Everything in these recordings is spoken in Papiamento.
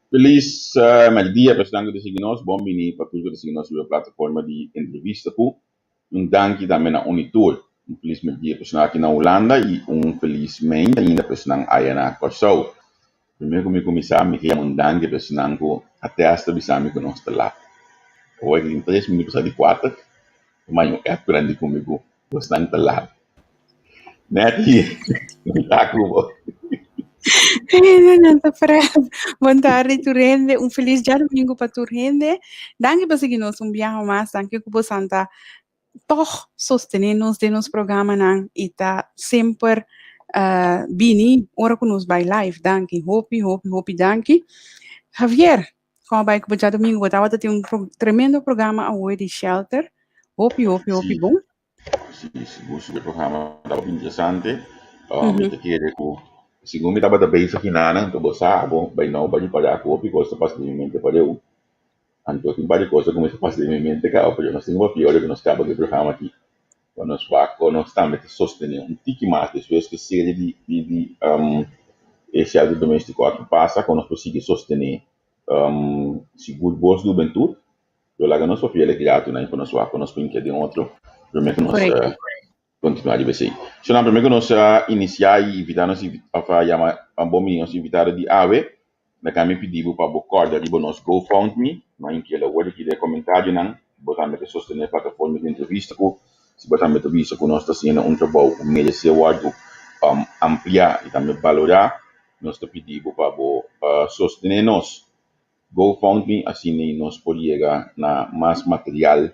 Felis merdia personan ku ta sigui nos, bon bini pa tur ku ta sigui nos riba plataforma di entrevista ku un danki tambe na Unitur. Un felis merdia personan aki na Hulanda i un felis meinta ainda personan aya na Kòrsou. Promé ku mi kuminsá mi ke yama un danki personan ku a tèst a bisa mi ku nos ta lat. Awor ki tin tres minüt pasá di kuater, mi manda un app grandi ku mi ku bosnan ta lat. Nettie, mi ta ku bo. Nanta Fred, bon tardi tur hende, un felis djadumingu pa tur hende. Danki pa sigui nos un biaha mas, danki ku bosan ta tòg sostené nos den nos programanan i ta semper bini ora ku nos bai live. Danki, hopi, hopi, hopi danki. Javier, kon a bai ku bo djadumingu? Bo tabata tin un tremendo programa awe di shelter. Hopi, hopi, hopi bon. Sí, sigur sigur e programa tabata interesante. Mi ta kere ku segun mi tabata bezig hinanan, anto bo sa bo bai nou bai ripará ku hopi kos ta pasa den mi mente pareu. Anto tin varios kos ku mi ta pasa den mi mente kaba, pero nos tin ku papia ora ku nos kaba ku e programa aki. Pa nos wak ku nos tambe ta sostené un tiki mas despues ku e serie di di di e shelter doméstiko aki pasa, ku nos por sigui sostené sigur bos di hubentut. Lo laga nos papia el e gratu nan pa nos wak ku nos por hinkia den otro promé ku nos kontinuá riba esei. So nan promé ku nos inisiá i invitá nos òf a yama bon bini nos invitado di awe, laga mi pidi bo pa bo kòrda riba nos GoFundMe. Nan hinkia el awor aki den e komentarionan. Si bo tambe ta sostené plataforma di entrevista ku si bo tambe ta bisa ku nos ta hasiendo un trabou ku meresé wòrdu ampliá i tambe balorá, nos ta pidi bo pa bo sostené nos. GoFundMe asina nos por yega na mas material,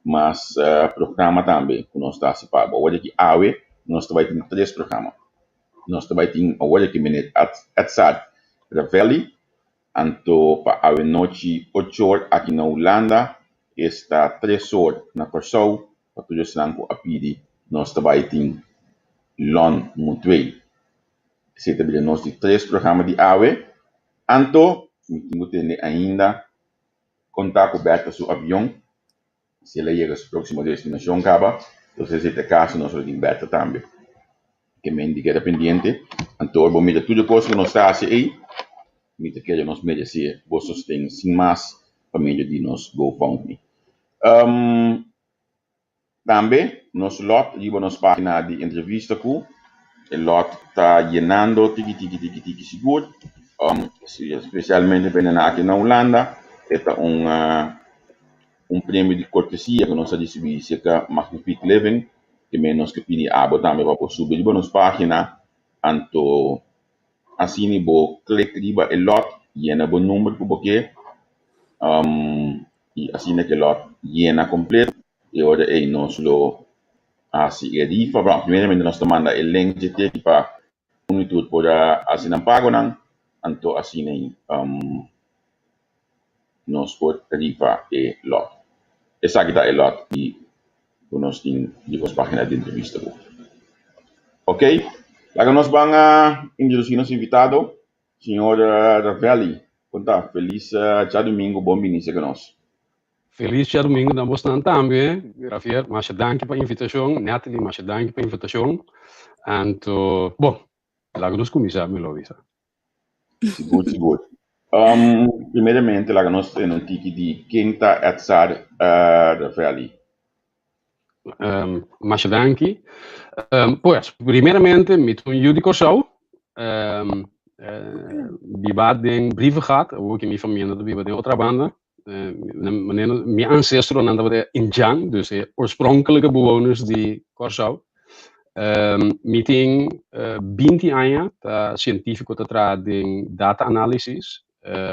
mas programa tambe ku nos ta hasi pa bo. Awor aki awe nos ta bai tin tres programa. Nos ta bai tin awor aki meneer Edzard Ravelli, anto pa awe nochi ocho or aki na Hulanda, esta tres or na Kòrsou, pa tur esnan ku a pidi nos ta bai tin Lon Mutuey. Esei ta bira nos di tres programa di awe. Anto mi tin ku tende ainda konta ku Bertha su avion, si el a yega su próksimo destinashon kaba, entonces si ta e kaso nos lo tin Bertha tambe. Ke men di keda pendiente, anto bo mira tur e kos ku nos ta hasi ei, mi ta kere nos meresé bo sosten sin mas pa medio di nos GoFundMe. Tambe nos lòt riba nos página di entrevista ku e lòt ta yenando tiki tiki tiki tiki sigur, spesialmente pa hende aki na Hulanda e ta un un premio di kortesia ku nos a risibí serka Magnifique Living ke men nos ke pidi abo tambe pa bo subi riba nos página anto asina bo klik riba e lòt yena bo number ku bo ke. I asina ke lòt yena kompleto, e ora ei nos lo hasi e rifa. Bon, primeramente nos ta manda e link dje teki pa un i tur por a hasi nan pagonan, anto asina ei nos por rifa e lòt. Esaki ta e lòt di ku nos tin di nos página di entrevista ku. Oké, laga nos ban a introdusí nos invitado. Señor Ravelli, con ta? Feliz djadumingo, bon bini serka nos. Feliz djadumingo na bosnan tambe, Javier, masha danki pa invitacion, Natalie, masha danki pa invitacion. Anto, bon, laga nos cuminsa, mi lo bisa. Sigur, sigur. Primeramente laga nos tene un tiki di ken ta Edsard Ravelli. Um, masha danki. Um, pues, primeramente, mi ta un yu di Kòrsou. Um, uh, biba den Brievengat, awor ku mi famia no ta biba den Otrabanda. Mi ancestronan tabata indjan, dus e oorspronkelijke bewoners di Kòrsou. Mi tin 20 aña ta sientífiko ta traha den data analysis.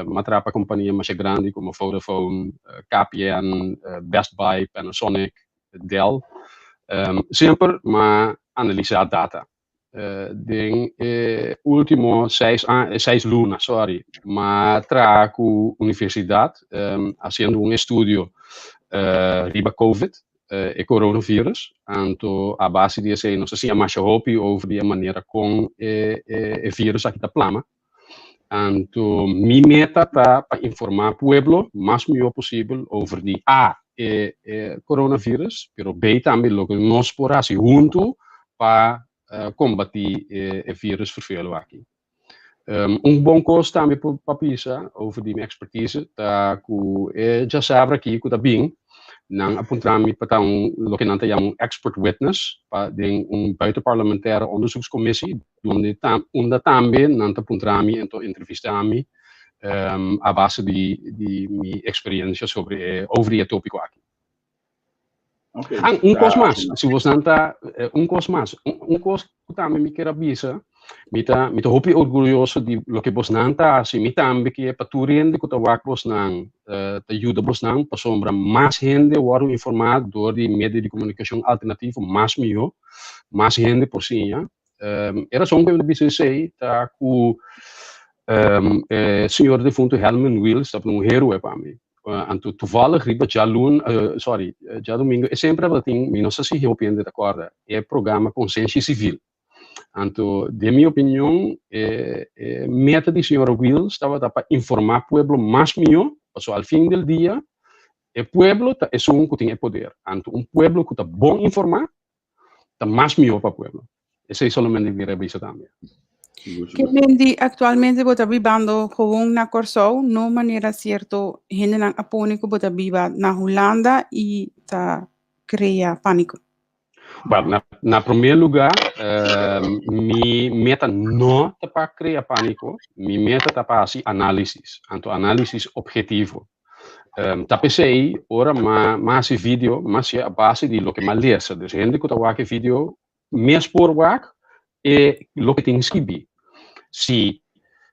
M'a traha pa kompania masha grandi komo Vodafone, KPN, Best Buy, Panasonic, Dell. Semper m'a analisá data. Den e último 6 luna, sorry, m'a traha ku universidat hasiendo un estudio riba Covid, e coronavirus. Anto a base di esei nos a siña masha hopi over di e manera kon e virus aki ta plama. Anto mi meta ta pa informá pueblo mas mihó posibel over di A e coronavirus, pero B tambe loke nos por hasi huntu pa kombatí e virus ferfelu aki. Un bon kos tambe pa bisa over di mi ekspertise ta ku e djasabra aki ku ta bin nan a puntra mi pa ta un loke nan ta yama un expert witness pa den un buitenparlementaire onderzoekscommissie donde ta unda tambe nan ta puntra mi en entrevista mi a base di mi experiencia sobre e over di e topico aki. Okay. Ah, un kos mas, si bosnan ta, un kos mas, un kos ku tambe mi kier a bisa, mi ta hopi orguyoso di loke bosnan ta hasi, mi tambe ke pa tur hende ku ta wak bosnan, ta yuda bosnan, pasobra mas hende wòrdu informá dor di medio di komunikashon alternativo, mas mihó, mas hende por siña. E rason ku mi ta bisa esei ta ku e señor defuntu Helmin Wiels tabata un héroe pa mi. Anto toevallig riba djalun, sorry, djadumingu e semper tabatin, mi no sa si hopi hende ta kòrda, e programa Konsensia Sivil. Anto den mi opinion e meta di señora Wiels tabata pa informá pueblo mas mihó, pasobra al fin del dia e pueblo ta esun ku tin e poder. Anto un pueblo ku ta bon informá ta mas mihó pa pueblo. Esei solamente mi rebisa tambe. Ke men di aktualmente bo ta bibando gewoon na Kòrsou, no manera sierto hendenan a pone ku bo ta biba na Hulanda i ta krea pániko? Well, na promé lugá, mi meta no ta pa krea pániko, mi meta ta pa hasi análisis, anto análisis ophetivo. Ta p'esei ora m'a hasi video, m'a hasié a base di loke m'a lesa. Dus hende ku ta wak e video mes por wak e loke tin skibí. Si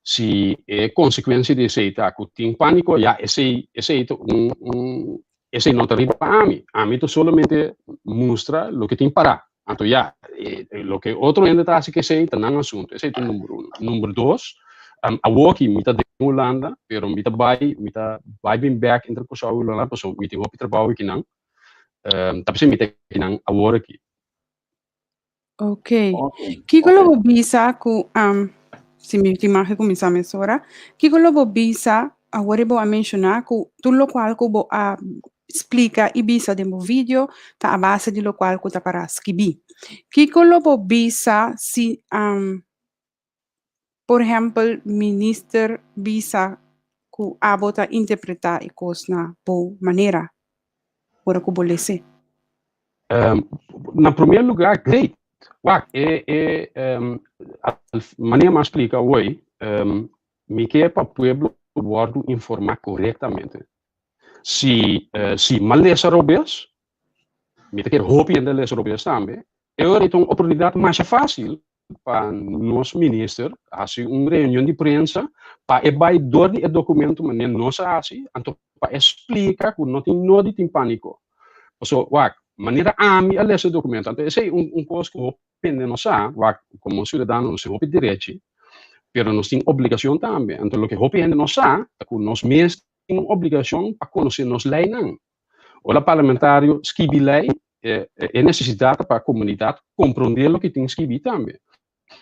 si e konsekuensia di esei ta ku tin pániko, ya esei esei ta un un esei no ta riba ami. Ami ta solamente mustra loke tin pará. Anto ya, loke otro hende ta hasi ku esei ta nan asuntu. Esei ta number uno. Number dos, awoki mi ta den Hulanda, pero mi ta bai, mi ta bai bin bèk entre Kòrsou i Hulanda pasobra mi tin hopi trabou akinan. Ta p'esei mi ta akinan awor aki. Ok. Kiko lo bo bisa ku, si mi tin mag di kuminsá mesora, kiko lo bo bisa awor bo a menshoná ku tur lokual ku bo a splika i bisa den bo video ta a base di lokual ku ta para skibí. Kiko lo bo bisa si por ehèmpel minister bisa ku abo ta interpretá e kos na bo manera ora ku bo les'é? Na promé lugá, great! Wak, e e manera mi a splika awor, mi ke pa pueblo wòrdu informá korektamente. Si si m'a lesa robes, mi ta kere hopi hende lesa robes tambe, e ora ei ta un oportunidat masha fásil pa nos minister hasi un reunion di prensa pa e bai dor di e dokumento manera nos a hasi, anto pa e splika ku no tin nodi tin pániko. Pasobra, wak, manera ami a lesa e dokumento, anto esei un un kos ku hopi hende no sa, wak, komo siudadano nos tin hopi derechi, pero nos tin obligashon tambe. Anto loke hopi hende no sa ta ku nos mes tin un obligashon pa konosé nos leinan. Ora parlamentario skibi lei, e nesesidat ta pa komunidat komprondé loke tin skibí tambe.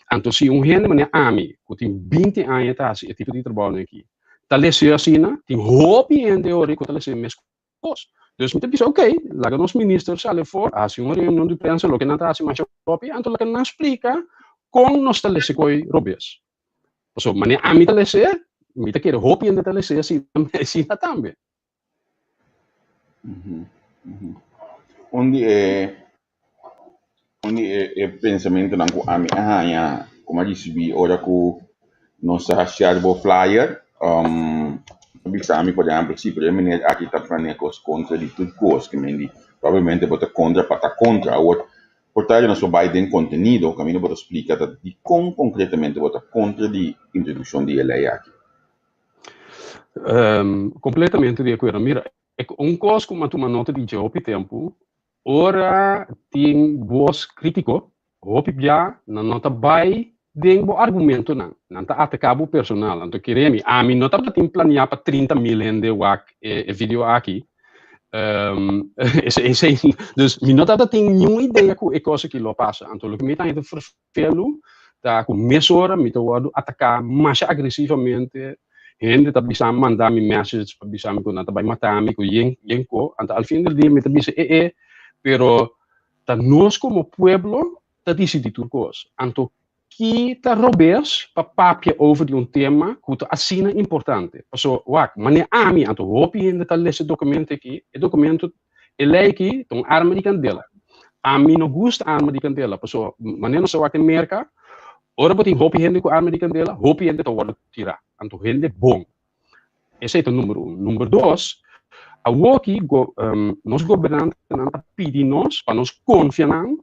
Anto si un hende manera ami, ku tin 20 aña ta hasi e tipo di trabounan aki, ta les'é asina, tin hopi hende ori ku ta les'é mes kos. Dus mi ta bisa, ok, laga nos minister sali afor, hasi un reunion di prensa, loke nan ta hasi masha hopi, anto laga nan splika kon nos ta lese koi robes. Pasobra manera ami ta les'é, mi ta kere hopi hende ta les'é asina tambe. Un di e un di e e pensamentonan ku ami a haña ku mi a risibí ora ku nos a share bo flyer. Ta bisa mi, por ehempel, si, pero e meneer aki ta planea kos kontra di tur kos, ke men di probablemente bo ta kontra pa ta kontra. Awor, por ta nos por bai den kontenido kaminda bo ta splika ta dikon konkretamente bo ta kontra di introdukshon di e lei aki. Kompletamente di akuerdo. Mira, un kos ku mi a tuma nota di dje hopi tempu, ora tin bos kritiko, hopi bia nan no ta bai den bo argumentonan, nan ta ataká bo personal. Anto kere mi, ami no tabata tin planeá pa 30.000 hende wak e video aki. Esei, dus mi no tabata tin niun idea ku e kos aki lo pasa. Anto loke mi ta haña ta ferfelu ta ku mesora mi ta wòrdu ataká masha agresivamente. Hende ta bisa manda mi message pa bisa mi ku nan ta bai mata mi ku yen yen ko. Anto al fin del dia mi ta bisa e e, pero ta nos komo pueblo ta disidí tur kos. Anto ki ta robes pa papia over di un tema ku ta asina importante? Paso wak, manera ami, anto hopi hende ta lesa e dokumento aki, e dokumento, e lei aki ta un arma di kandela. Ami no gusta arma di kandela, paso manera nos a wak den Merka, ora bo tin hopi hende ku arma di kandela, hopi hende ta wòrdu tirá, anto hende bon. Esei ta number un. Number dos, awoki go, nos gobernantenan ta pidi nos pa nos konfia nan,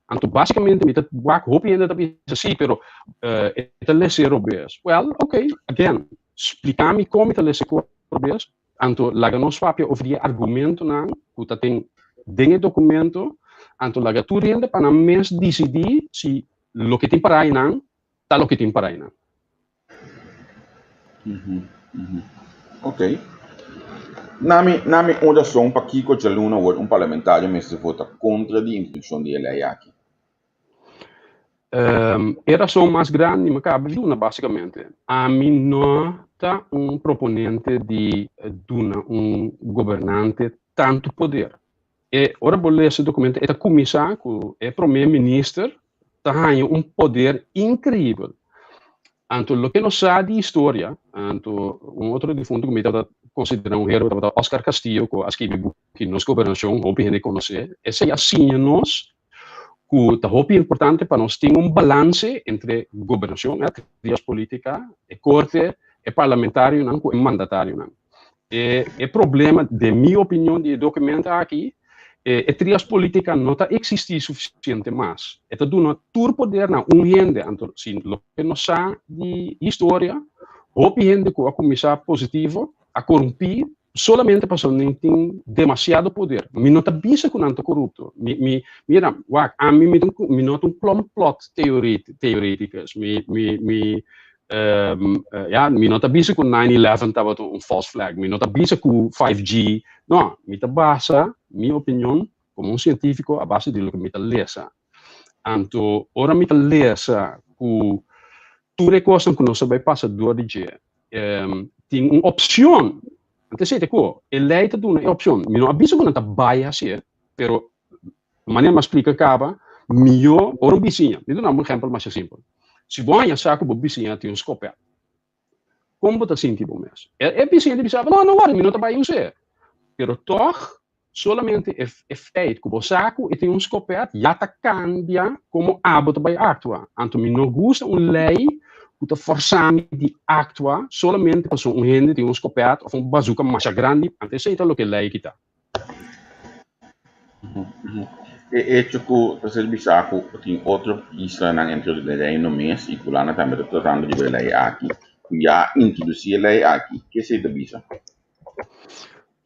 anto basikamente mi ta wak hopi hende ta bisa si, pero e ta lese robes. Well, ok, again, splika mi kon mi ta lese robes, anto laga nos papia over di e argumentonan ku ta den den e dokumento, anto laga tur hende pa nan mes disidí si loke tin para einan ta loke tin para einan. Ok. Nami, nami un rason pakiko djaluna awor un parlamentario mester vota kontra di introdukshon di e lei aki. E rason mas grandi mi kaba di duna basikamente. Ami no ta un proponente di duna un gobernante tantu poder. E ora bo lesa e documento e ta cuminsa cu e prome minister ta haña un poder increibel. Anto loke nos sa di historia, anto un otro difunto cu mi tabata considera un héroe tabata Oscar Castillo cu a skibi buki Nos Gobernacion, hopi hende conoce. Esey a siña nos cu ta hopi importante pa nos tin un balance entre gobernacion, e trias politica, e corte, e parlamentarionan cu e mandatarionan. E e problema, den mi opinion, di e documento aki, e e trias politica no ta existi suficiente mas. E ta duna tur poder na un hende. Anto, si loke nos sa di historia, hopi hende cu a cuminsa positivo a corumpi solamente pasobra nan tin demasiado poder. Mi no ta bisa cu nan ta corupto. Mi, mi, mira, wak, ami mi ta un, mi no ta un complot theoreticus. Mi, mi, mi, Ja, mi no ta bisa ku 9/11 tabata un false flag, mi no ta bisa ku 5G, no, mi ta basa mi opinion komo un sientífiko a base di loke mi ta lesa. Anto ora mi ta lesa ku tur e kosnan ku nos a bai pasa dor di dje, tin un opshon, anto esei ta ku e lei ta duna e opshon, mi no a bisa ku nan ta bai hasié, pero Manera mi a splika kaba, mihó ora un bisiña, mi duna bo un ehèmpel masha simpel. Si bo haña sa ku bo bisiña tin un skopèt, kon bo ta sinti bo mes? E bisiña ta bisa bo, no, no wòri, mi no ta bai us'é. Pero tòg, solamente e feit ku bo sa ku e tin un skopèt ya ta kambia komo abo ta bai aktua. Anto mi no gusta un lei ku ta fòrsá mi di aktua solamente pasobra un hende tin un skopèt òf un bazuka masha grandi. Anto esei ta loke e lei kita. E echo ku ta ser bisá ku tin otro islanan entro di Reino mes i ku Hulanda tambe ta tratando riba e lei aki, ku ya a introdusí e lei aki, ke esei ta bisa?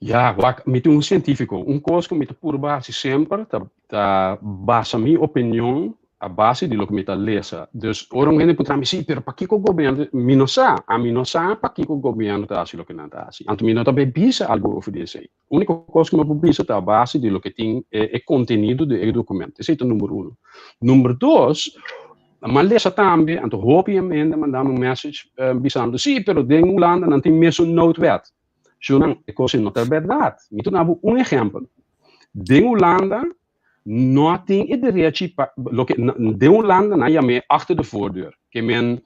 Ya, wak, mi tin un sientífiko. Un kos ku mi ta purba hasi semper ta ta basa mi opinion a base di loke mi ta lesa. Dus ora un hende puntra mi, sí, pero pakiko gobièrnu, mi no sa, ami no sa pakiko gobièrnu ta hasi loke nan ta hasi. Anto mi no ta bay bisa algu over di esei. Úniko kos ku mi por bisa ta a base di loke tin e kontenido di e dokumento. Esei ta number uno. Number dos, mi a lesa tambe, anto hopi hende a manda mi un message bisando, sí, pero den Hulanda nan tin mesun noodwet. Shunan, e kos ei no ta bèrdat. Mi ta duna bo un ehèmpel. Den Hulanda no tin e derechi pa loke den Hulanda nan yam'é achter de voordeur. Ke men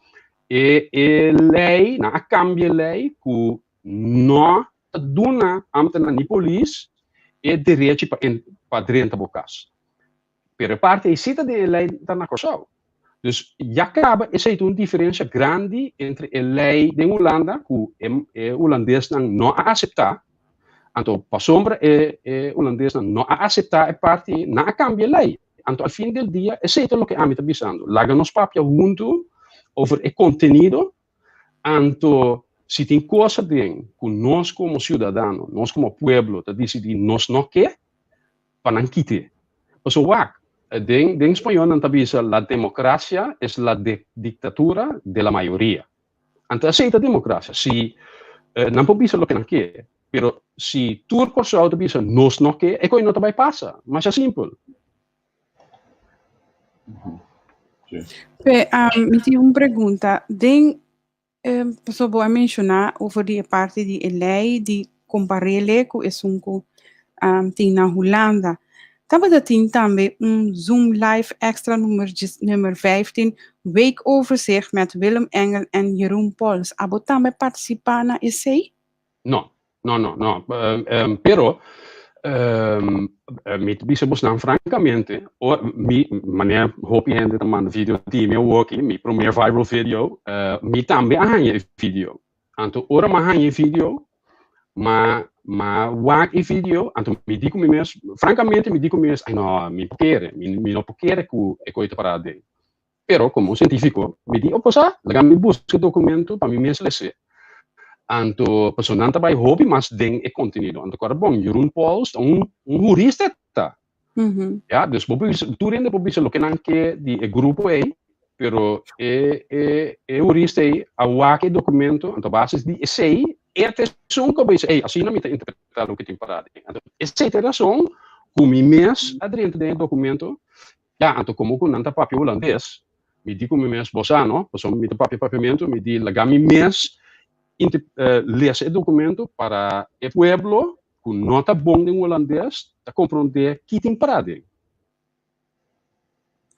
e e lei, nan a kambia e lei ku no ta duna ambtenaar ni polis e derechi pa pa drenta bo kas. Pero e parti ei si ta den e lei ta na Kòrsou. Dus ya kaba esei ta un diferensia grandi entre e lei den Hulanda ku e hulandesnan no a aseptá, anto pasobra e e hulandesnan no a aseptá e parti ei, nan a kambia e lei. Anto al fin del dia esei ta loke ami ta bisando, laga nos papia huntu over e kontenido, anto si tin kos aden ku nos komo siudadano, nos komo pueblo ta disidí nos no ke, pa nan kit'é. Pasobra wak, den den spañol nan ta bisa la democracia es la dictatura de la mayoria. Anto esei ta democracia. Si nan por bisa loke nan ke, pero si tur Kòrsou ta bisa nos no ke, e kos no ta bai pasa. Masha simpel. Pe, mi tin un pregunta. Den Pasobra bo a menshoná over di e parti di e lei di kompar'é ku esun ku tin na Hulanda. Tabata tin tambe un Zoom Live Extra nummer nummer 15 Weekoverzicht met Willem Engel en Jeroen Pols. Abo tambe partisipá na esei? No, no, no, no. Pero mi ta bisa bosnan francamente, ora mi manera hopi hende ta manda video di mi awoki, mi prome viral video, mi tambe a haña e video. Anto ora mi a haña e video, ma ma wak e video, anto mi di ku mi mes, francamente mi di ku mi mes, ay no, mi por kere, mi no por kere ku e koe ta pará aden. Pero komo un sientífiko, mi di, oh, sa, laga mi buska e dokumento pa mi mes les'é. Anto, pasobra nan ta bai hopi mas den e kontenido. Anto kòrda bon, Jeroen Pols ta un un hurista e ta. Ya, dus bo por bisa, tur hende por bisa loke nan ke di e grupo ei, pero e e e hurista ei a wak e dokumento, anto a basis di esei e ta esun ku a bisa, ei, asina mi ta interpretá loke tin pará den. Anto esei ta e rason ku mi mes a drenta den e dokumento. Ya, anto komo ku nan ta papia hulandes, mi di ku mi mes, bo sa no, pasobra mi ta papia papiamentu, mi di laga mi mes lesa e dokumento para e pueblo ku no ta bon den hulandes ta komprondé ki tin pará den.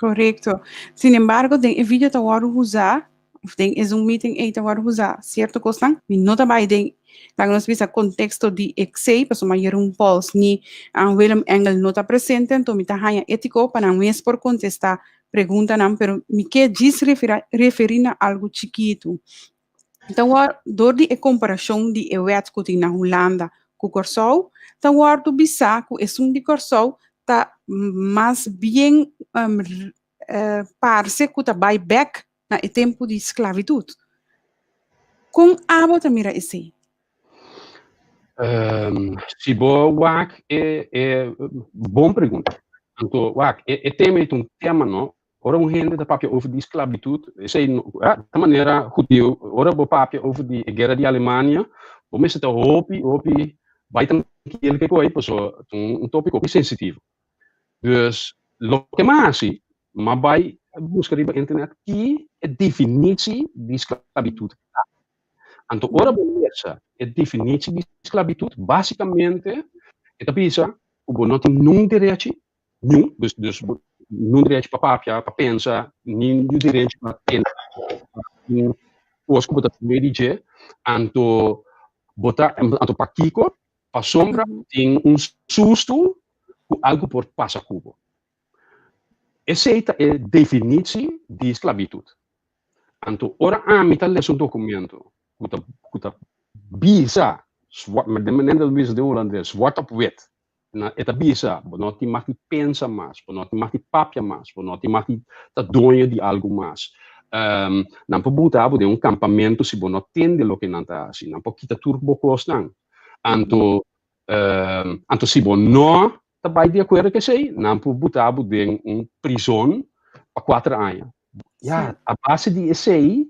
Korekto. Sin embargo, den e video ta wòrdu usá of den e Zoom meeting ei ta wòrdu usá sierto kosnan, mi no ta bai den, laga nos bisa, konteksto di esei, pasobra Jeroen Pols ni Willem Engel no ta presente, anto mi ta haña étiko pa nan mes por kontestá preguntanan, pero mi ke djis referí na algu chikitu. Ta wòrdu, dor di e komparashon di e wet ku tin na Hulanda ku Kòrsou, ta wòrdu bisá ku esun di Kòrsou ta mas bien parse ku ta bai bèk na e tempu di sklabitut. Kon abo ta mira esei? Si bo wak e e bon pregunta. Anto wak e e tema ei ta un tema no. Ora un hende ta papia over di sklabitut, esei no ta manera hudiu, ora bo papia over di e guera di Alemania, bo mester ta hopi hopi bai trankil ke koi pasobra ta un topiko hopi sensitivo. Dus loke m'a hasi, m'a bai buska riba internet ki e definitsi di sklabitut ta. Anto ora bo lesa e definitsi di sklabitut, basikamente e ta bisa ku bo no tin niun derechi, niun, dus dus niun derechi pa papia, pa pensa, niun derechi pa tende un kos ku bo ta sabi di dje, anto bo ta, anto pakiko? Pasobra tin un sustu ku algu por pasa ku bo. Esei ta e definitsi di sklabitut. Anto ora ami ta lesa un dokumento ku ta ku ta bisa, den manera ta bisa den hulandes, zwart op wit, na e ta bisa bo no tin mag di pensa mas, bo no tin mag di papia mas, bo no tin mag di ta doño di algu mas. Nan por buta bo den un kampamentu si bo no tende loke nan ta hasi. Nan por kita tur bo kosnan. Anto, anto si bo no ta bai di akuerdo ku esei, nan por buta bo den un prizon pa kuater aña. Ya, a base di esei,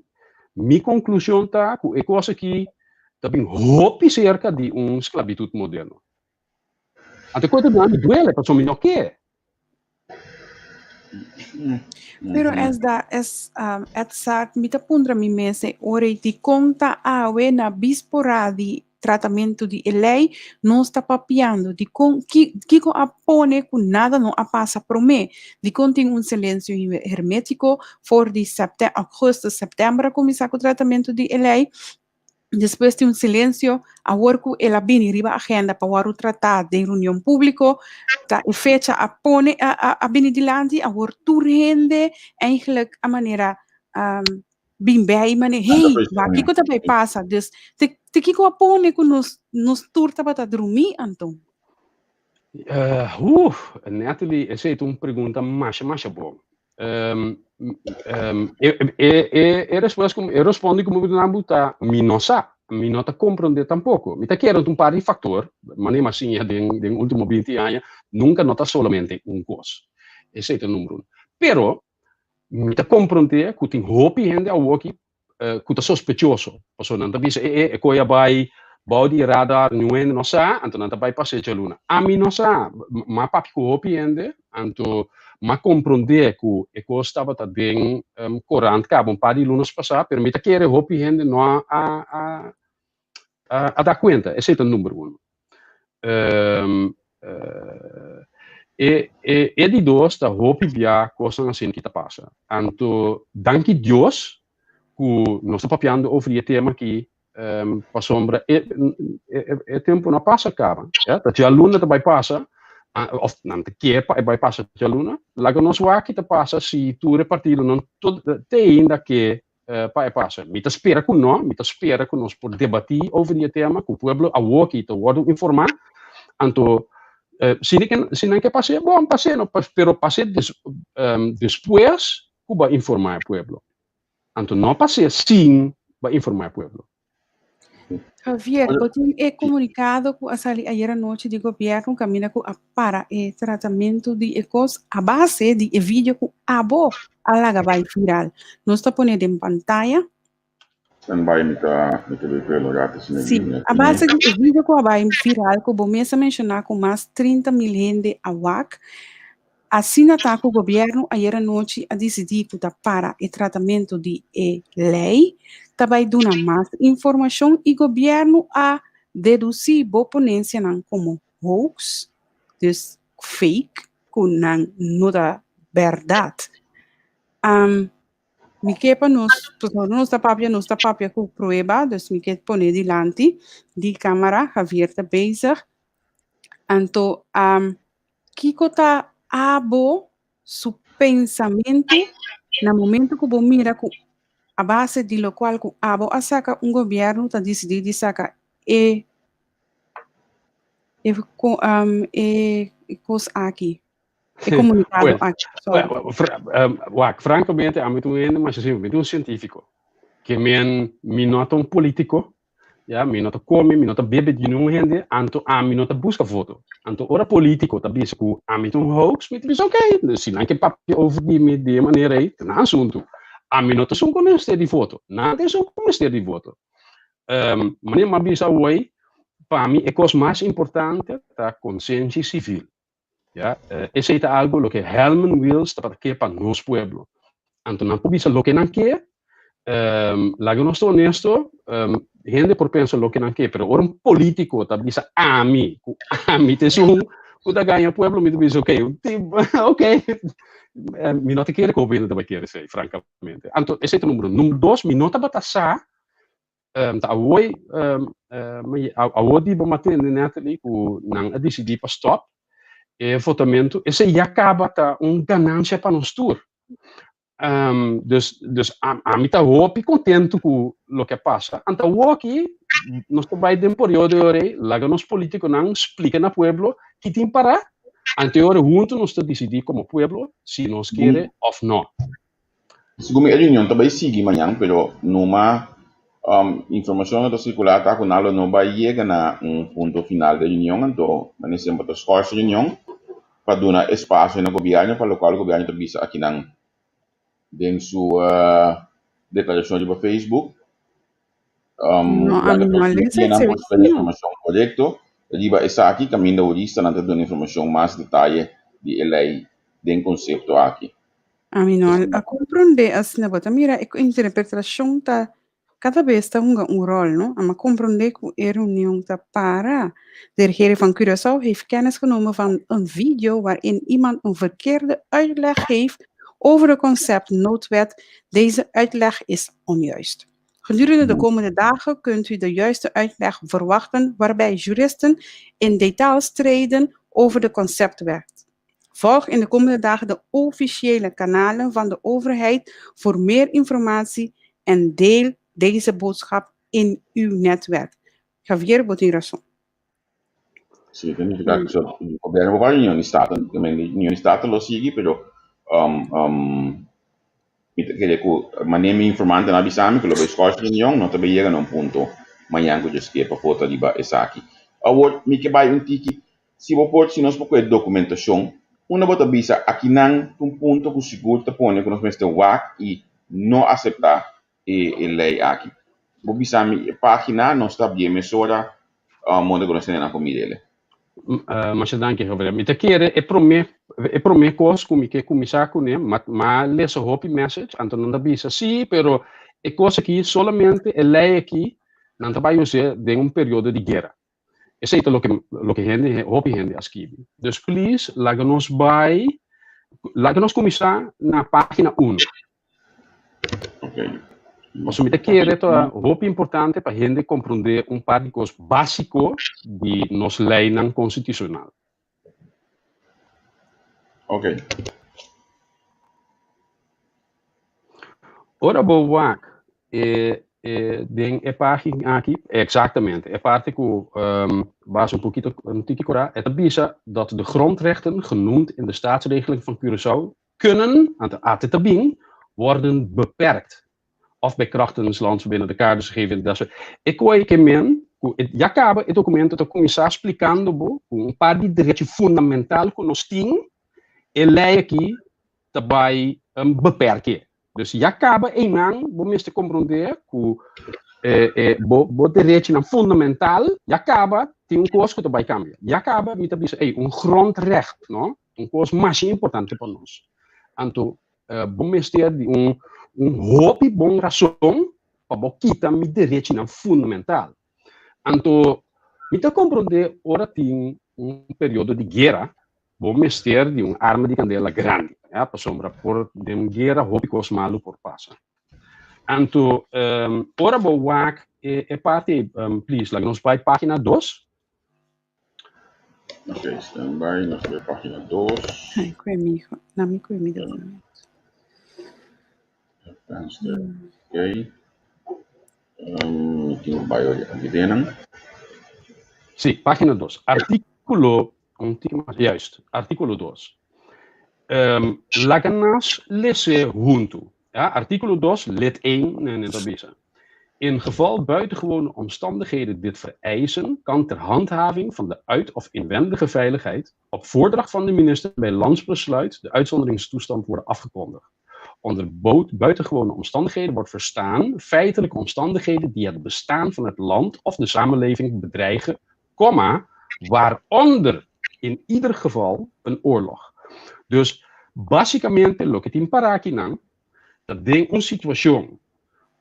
mi konklushon ta ku e kos aki ta bin hopi serka di un sklabitut moderno. Anto koe ta duna mi duele pasobra mi no ke. Pero es da es Edzard mi ta puntra mi mes e ora ei dikon ta awe na bispora di tratamentu di e lei nos ta papiando dikon ki kiko a pone ku nada no a pasa prome dikon tin un silensio hermetiko for di augustus september a kuminsá ku tratamentu di e lei. Despues di un silensio, awor ku el a bini riba agenda pa wòrdu tratá den reunion públiko, ta e fecha a pone a a a bini dilanti, awor tur hende eigenlijk a manera bin bei mane, hey, wak kiko ta bai pasa? Dus te te kiko a pone ku nos nos tur tabata drumí anto? Natalie, esei ta un pregunta masha masha bon. E respuesta ku e respondi ku mi duna bo ta mi no sa, mi no ta komprondé tampoko. Mi ta kere un par di faktor, manera mi a siña den den ultimo 20 aña, nunka no ta solamente un kos. Esei ta number uno. Pero mi ta komprondé ku tin hopi hende awoki ku ta sospechoso, pasobra nan ta bisa e e e koe a bai bou di e radar, niun hende no sa, anto nan ta bai pas'é djaluna. Ami no sa, m'a papia ku hopi hende, anto m'a komprondé ku e kos tabata den korant kaba un par di lunas pasá, pero mi ta kere hopi hende no a a a da kuenta, esei ta number uno. E e e di dos ta hopi bia kosnan asina ki ta pasa. Anto danki Dios ku nos ta papiando over di e tema aki pasobra e e tempu no a pasa kaba. Ya, ta djaluna ta bai pasa òf nan ta ke pa e bai pasa djaluna. Laga nos wak ki ta pasa si tur e partidonan te ainda ke pa e pasa. Mi ta spera ku no, mi ta spera ku nos por debatí over di e tema, ku pueblo awoki ta wòrdu informá. Anto, si nan ke, si nan ke pas'é, bon, pas'é, no, pero pas'é des, despues ku bo a informá e pueblo. Anto no pas'é sin bo a informá e pueblo. Javier, bo tin e komunikado ku a sali ayer anochi di gobièrnu kaminda ku a para e tratamentu di e kos a base di e video ku abo a laga bai viral. Nos ta pone den pantaya. Stand by, mi ta mi ta bay pelo rato si mi Sí, bini a aki. base di e video ku a bai viral ku bo mes a menshoná ku mas 30.000 hende a wak. Asina ta ku gobièrnu ayera nochi a disidí ku ta para e tratamentu di e lei, ta bai duna mas informashon i gobièrnu a dedusí bo ponensianan komo hoax, dus fake, ku nan no ta bèrdat. Mi ke pa nos, pasobra nos ta papia, nos ta papia ku prueba, dus mi ke pone dilanti di kámara, Javier ta bezig. Anto kiko ta abo su pensamentu na momento ku bo mira ku a base di lokual ku abo a saka un gobièrnu ta disidí di saka e e e kos aki, e komunikado aki, sorry. Wak, frankamente ami ta un hende masha simpel, mi ta un sientífiko. Ke men mi no ta un polítiko, Ya, mi no ta come, mi no ta bebe di niun hende, anto ami no ta busca voto. Anto ora politico ta bisa cu ami ta un hoax, mi ta bisa ok, si nan ke papia over di mi di e manera ei, ta nan asuntu. Ami no ta esun cu mester di voto, nan ta esun cu mester di voto. Manera mi a bisa awor, pa mi e cos mas importante ta consenshi civil. Ya, esei ta algo loke Helman Wiels tabata ke pa nos pueblo. Anto nan por bisa loke nan ke, laga nos ta honesto, hende por pensa loke nan ke, pero ora un politico ta bisa ami, ku ami ta esun ku ta gaña pueblo, mi ta bisa ok, ok, mi no ta kere ku hopi hende ta bai kere esei, francamente. Anto esei ta number uno. Number dos, mi no tabata sa Ta awor, awor di bo matende Natalie ku nan a disidí pa stòp e votamentu, esei ya kaba ta un ganansha pa nos tur. Dus, dus ami ta hopi kontentu ku loke a pasa. Anto awor aki nos ta bai den periodo e ora ei, laga nos politikonan splika na pueblo ki tin pará, anto e ora huntu nos ta disidí komo pueblo si nos kere òf no. Segun mi e reunion ta bai sigui mañan pero numa informacion cu ta circula ta cu nan lo no bai yega na un punto final di e reunion anto nan semper ta schors e reunion pa duna espacio na gobierno pa locual gobierno ta bisa akinan den su declaracion riba Facebook. No, Durante ami no a próximo lesa dianan esei por spera no. informashon korekto riba esaki kaminda huristanan ta duna informashon mas detaye di e lei den konsepto aki. Ami no a komprondé asina, bo ta mira e interpretashon ta kada bes ta hunga un ròl, no? Ami a komprondé ku e reunion ta para. De regering van Curaçao heeft kennis genomen van een video waarin iemand een verkeerde uitleg geeft over de concept noodwet. Deze uitleg is onjuist. Gedurende de komende dagen kunt u de juiste uitleg verwachten waarbij juristen in detail strijden over de conceptwet. Volg in de komende dagen de officiële kanalen van de overheid voor meer informatie en deel deze boodschap in uw netwerk. Javier, bo tin rason. Sí, ta nifiká ku so gobierno por Union di Staten, Union di Staten lo sigui, pero um, um, mi ta kere ku manera mi informantenan a bisa mi ku lo bai skòrs reunion, no ta bai yega na un punto mañan ku dje skepa for riba esaki. Awor mi ke bai un tiki, si bo por, si nos por kohe dokumentashon, unda bo ta bisa akinan ta un punto ku sigur ta pone ku nos mester wak i no aseptá e e lei aki. Bo bisa mi e página, nos ta bie mesora moda ku nos tene nan por mir'el. Masha danki, Gabriel. Mi ta kere e promé e promé kos ku mi ke kuminsá kuné, ma m'a lesa hopi message, anto nan ta bisa sí, pero e kos aki solamente e lei aki nan ta bai us'é den un periodo di guera. Esei ta loke loke hende hopi hende a skibi. Dus please laga nos bai laga nos kuminsá na página uno. Okay. Pasobra mi ta kere ta hopi importante pa hende komprondé un par di kos básiko di nos leinan konstitushonal. Okay. Ora bo wak e e den e pagina aki, exactamente, e parte ku um, was un poquito un tiki kora, e ta bisa dat de grondrechten genoemd in de staatsregeling van Curaçao kunnen, anto ate ta bin, worden beperkt. Of bij krachtens landsbinnen de kaders gegeven dat soort. E koe ke men, ku e, ya kaba e documento ta kuminsá splikando bo ku un par di derecho fundamental ku nos tin, e lei aki ta bai um, beperke. Dus ya kaba einan bo mester komprondé ku eh, eh, bo, bo derechonan fundamental ya kaba tin un kos ku ta bai kambia. Ya kaba mi ta bisa, ey, un grondrecht, no? Un kos masha importante pa nos. Anto, eh, bo mester di un, un hopi bon rason pa bo kita mi derechonan fundamental. Anto, mi ta komprondé ora tin un periodo di guera, bo mester di un arma di kandela grandi, ya, pasobra por den un guera hopi kos malu por pasa. Anto, um, ora bo wak e, e parti, um, please, laga nos bai pagina 2. Ok, stand by, nos bai pagina 2. Ay, kue mi hijo. Na mi kue mi documento. Venster, ok. Um, mi tin bai aki den. Sí, pagina 2. Artículo, un tiki mas, juist, artículo 2. Um, laga nos lese huntu. Ja, artículo 2, lid 1, nee, nee, dat bisa. In geval buitengewone omstandigheden dit vereisen, kan ter handhaving van de uit- of inwendige veiligheid op voordracht van de minister bij landsbesluit de uitzonderingstoestand worden afgekondigd. Onder buitengewone omstandigheden wordt verstaan feitelijke omstandigheden die het bestaan van het land of de samenleving bedreigen, komma, waaronder in ieder geval een oorlog. Dus básicamente loke tin para akinan ta den un situacion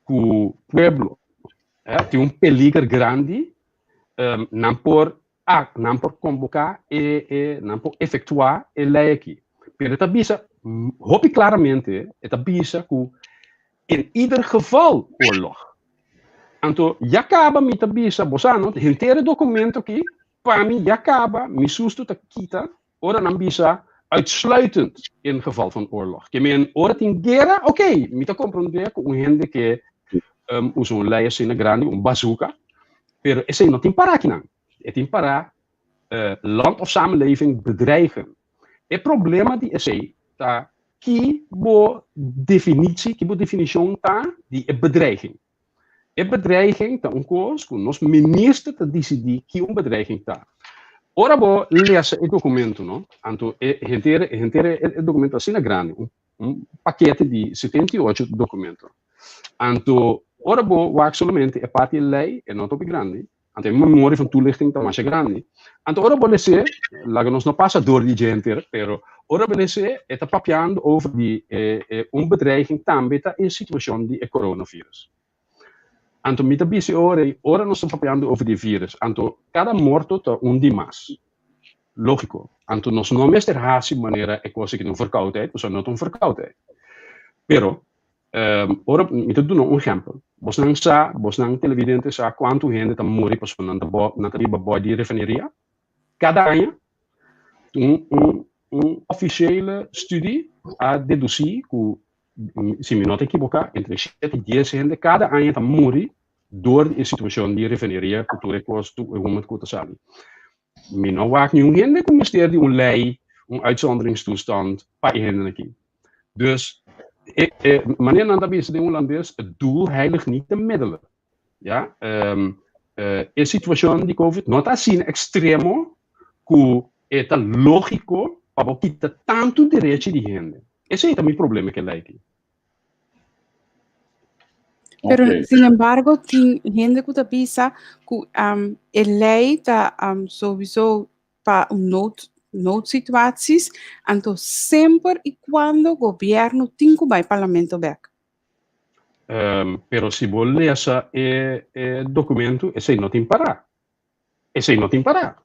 cu pueblo eh, tin un peliger grandi, um, nan por a, nan por convoca e, e nan por efectua e ley aki. Pero e ta bisa hopi claramente, e ta bisa cu in ieder geval oorlog. Anto ya caba mi ta bisa, bo sa no, henter e documento aki, pa mi ya caba, mi susto ta kita ora nan bisa uitsluitend in geval van oorlog. Ke men ora tin guera, oké, mi ta comprende cu un hende ke um, usa un ley asina grandi, un bazooka, pero esei no tin para akinan. E tin para uh, land of samenleving bedreigen. E problema di esei ta ki bo definitie, ki bo definicion ta di e bedreiging. E bedreiging ta un kos ku nos minister ta disidí ki un bedreiging ta. Ora bo lesa e dokumento, no, anto e henter e henter e dokumento asina grandi, un un pakete di 78 dokumento. Anto ora bo wak solamente e parti e lei, e no ta hopi grandi, anto e memoria van toelichting ta masha grandi. Anto ora bo les'é, laga nos no pasa dor di dje henter, pero ora bo les'é e ta papiando over di e e un bedreiging tambe ta e situacion di e coronavirus. Anto mi ta bisa e ora ei, ora nos ta papiando over di e virus, anto cada morto ta un di mas. Logico. Anto nos no mester haci manera e cos aki ta un verkoudheid, pasobra no ta un verkoudheid. Pero. Ora mi ta duna un ehèmpel. Bosnan sa, bosnan televidente sa kuantu hende ta muri pasobra nan ta bo nan ta riba bòi di refineria kada aña? Un un un ofisiële studie a dedusí ku, si mi no ta ekiboká, entre shete i dies hende kada aña ta muri dor di e situashon di refineria ku tur e kos, tur e huma ku ta sali. Mi no wak niun hende ku mester di un lei, un uitzonderingstoestand pa e hendenan aki. Dus, e, e manera nan ta bisa den hulandes, het doel heiligt niet de middelen. Ja, e situashon di covid no ta asina ekstremo ku e ta lógiko pa bo kita tantu derechi di hende. Esei ta mi problema ku e lei aki. Pero, sin embargo, tin hende ku ta bisa ku e lei ta sowieso pa un nood, noodsituaties, anto semper i kuando gobièrnu tin ku bai parlamento bèk. Pero si bo lesa e e documento, esei no tin pará. Esei no tin pará.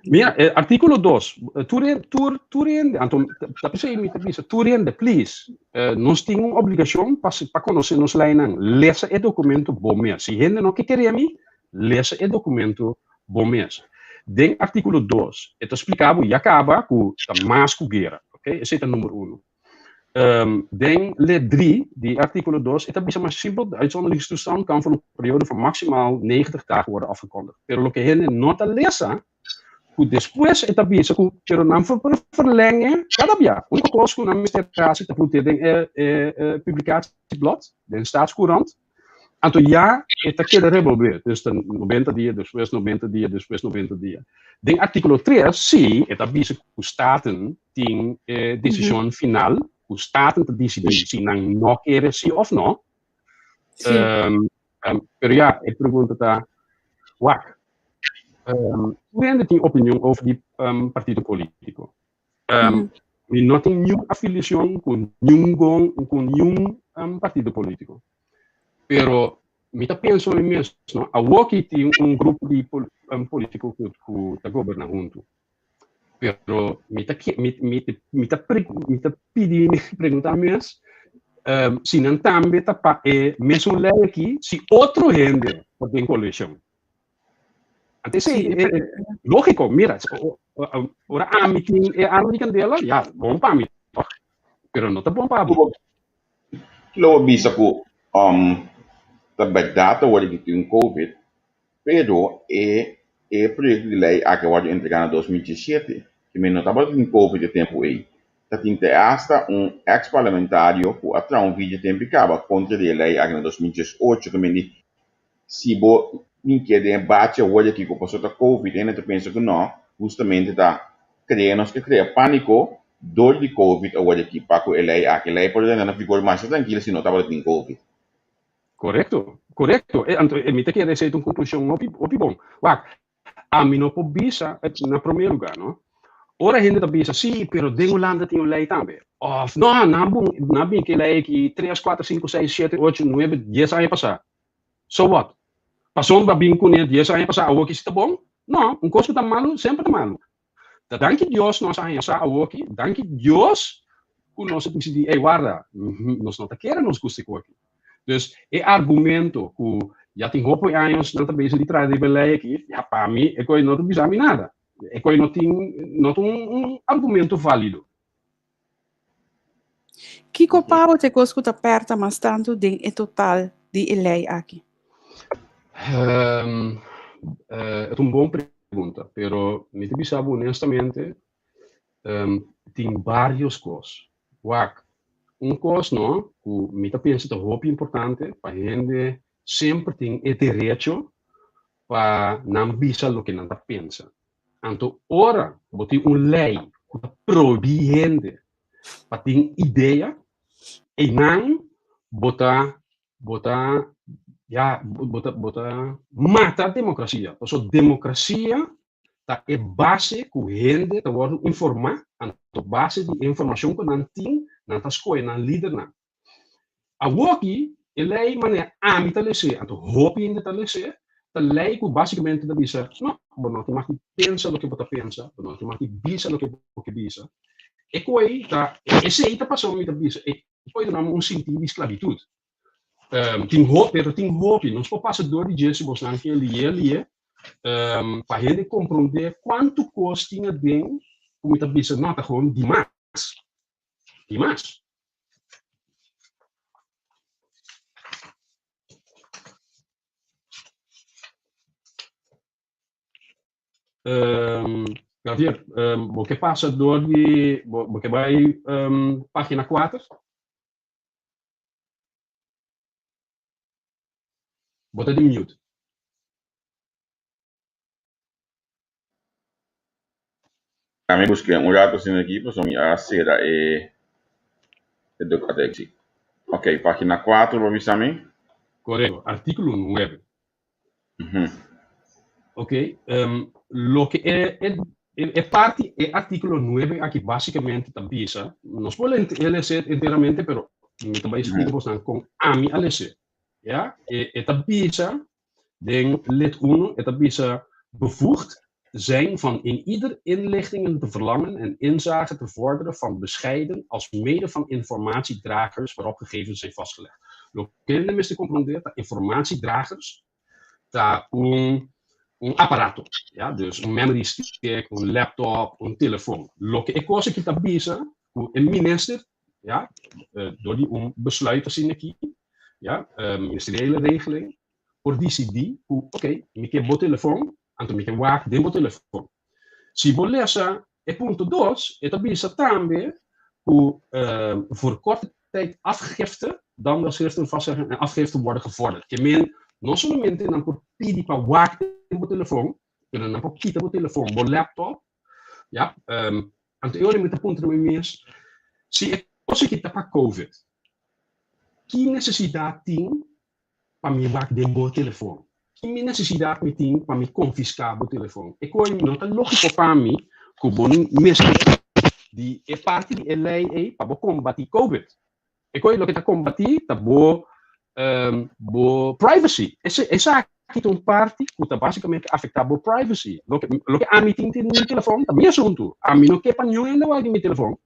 Mira, e artículo 2, tur, tur, tur hende, anto ta p'esei mi ta bisa, tur hende, please, nos tin un obligashon pa, pa konosé nos leinan. Lesa e documento bo mes. Si hende no ke kere mi, lesa e documento bo mes. Den artículo 2, e ta splika bo ya kaba ku ta mas ku guera, ok? Esei ta number uno. Den lid 3 di artíkulo 2 e ta bisa mas simpel, de uitzonderingstoestand kan voor een periode van maximaal 90 dagen worden afgekondigd. Pero loke hende no ta lesa, ku despues e ta bisa ku pero nan por verlenge kada bia. Úniko kos ku nan mester hasi ta put'é den e e publicatieblad, den Staatscourant, Anto ya e ta keda rebolbé, dus ta 90 dia, despues 90 dia, despues 90 dia. Den artíkulo 3 sí e ta bisa ku Staten tin e desishon final, ku Staten ta disidí si nan no kere sí òf no. Pero ya, e pregunta ta, wak, tur hende tin opinion over di partido polítiko. Mi no tin niun afiliashon ku niun gon, ku niun partido polítiko. Pero mi ta pensa mi mes, no, awoki tin un grupo di polítiko ku ta goberná huntu. Pero mi ta mi mi mi ta mi ta pidi mi preguntá mi mes si nan tambe ta pa e mesun lei aki si otro hende ta den koalishon. Anto esei e lógiko, mira, ora ami tin e arma di kandela, ya, bon pa mi tòg, pero no ta bon pa bo. Lo bo bisa ku ta bèrdat awor di tin covid, pero e e proyekto di lei aki a wòrdu entregá na 2017, ke men no tabata tin covid e tempu ei. Ta tin te asta un eks parlamentario ku a traha un video tempu i kaba kontra di e lei aki na 2018, ke men di Si bo bin keda den e bachi awor di aki ku paso ta covid hende ta pensa ku no, hustamente ta krea nos ke krea paniko dor di covid awor di aki pa ku e lei aki. E lei por a na vigor masha trankil si no tabata tin covid. Korekto, korekto. E anto mi ta kere esei ta un konklushon hopi hopi bon. Wak, ami no por bisa na promé lugá no. Ora hende ta bisa sí, pero den Hulanda tin un lei tambe. Òf no, nan a bin ku e lei aki tres, kuater, sinku, seis, shete, ocho, nuebe, dies aña pasá. So what? Pasobra bo a bin kuné dies aña pasá awoki si ta bon? No, un kos ku ta malu semper ta malu. Ta danki Dios nos a haña sa awoki, danki Dios ku nos a disidí, ey warda, nos no ta kere nos gusta e koki. Dus e argumento ku ya tin hopi años nan ta bezig di traha riba e lei aki, ya pa mi e koe no ta bisa mi nada. E koe no tin, no ta un argumento válido. Kiko pa bo ta e kos ku ta pèrta mas tantu den e total di e lei aki? E ta un bon pregunta, pero mi ta bisa bo honestamente, tin barios kos. Wak, un kos no ku mi ta pensa ta hopi importante pa hende semper tin e derecho pa nan bisa loke nan ta pensa. Anto ora bo tin un lei ku ta prohibí hende pa tin idea, einan bo ta bo ta ya bo ta bo ta mata demokrasia. Pasobra demokrasia ta e base ku hende ta wòrdu informá, anto base di e informashon ku nan tin, nan ta skohe nan lidernan. Awoki e lei manera ami ta les'é, anto hopi hende ta les'é, ta lei ku basikamente ta bisa, no, bo no tin mag di pensa loke bo ta pensa, bo no tin mag di bisa loke bo ke bisa. E koi ta, esei ta pasobra mi ta bisa, e. Por duna un sintido di sklabitut. Tin hopi, pero tin hopi. Nos por pasa dor di dje si bosnan ke lié lié, pa hende komprondé kuantu kos tin aden ku mi ta bisa no, ta gewoon dimas. Dimas. Javier, bo ke pasa dor di, bo ke bai pagina 4? Bo ta di mute. Ami busk'é un rato asina aki pasobra mi a sera e e doc. Ok, pagina 4 bo bisa mi? Korekto, artíkulo 9. Ok, loke e e parti e artíkulo 9 aki básikamente ta bisa, nos por les'é enteramente pero mi ta bai splika bosnan kon ami a les'é. Ya, e ta bisa Den lid 1 e ta bisa, Bevoegd zijn van in ieder inlichtingen te verlangen en inzage te vorderen van bescheiden alsmede van informatiedragers waarop gegevens zijn vastgelegd. Loke hende mester comprende ta informatiedragers ta un un aparato, ya, dus un memory stick, un laptop, un telefon. Loke e cos aki ta bisa cu e minister, ya, door di un besluit asina aki, ya, ministeriële regeling, por disidí ku ok, mi ke bo telefon, anto mi ke wak den bo telefon. Si bo lesa e punto dos, e ta bisa tambe ku voor korte tijd afgifte, dan wel schriften vastleggen en afgifte worden gevorderd. Ke men no solamente nan por pidi pa wak den bo telefon, pero nan por kita bo telefon, bo laptop, ya. Anto e ora mi ta puntra mi mes, si e kos aki ta pa covid, ki nesesidat tin pa mi wak den bo telefon? Ki mi nesesidat mi tin pa mi konfiská bo telefon? E koi no ta lógiko pa mi ku bo mester di e parti di e lei ei pa bo kombatí covid. E koi loke ta kombatí ta bo bo privacy. Esaki ta un parti ku ta básikamente afektá bo privacy. Loke loke ami tin den mi telefon ta mi asuntu. Ami no ke pa niun hende wak den mi telefon.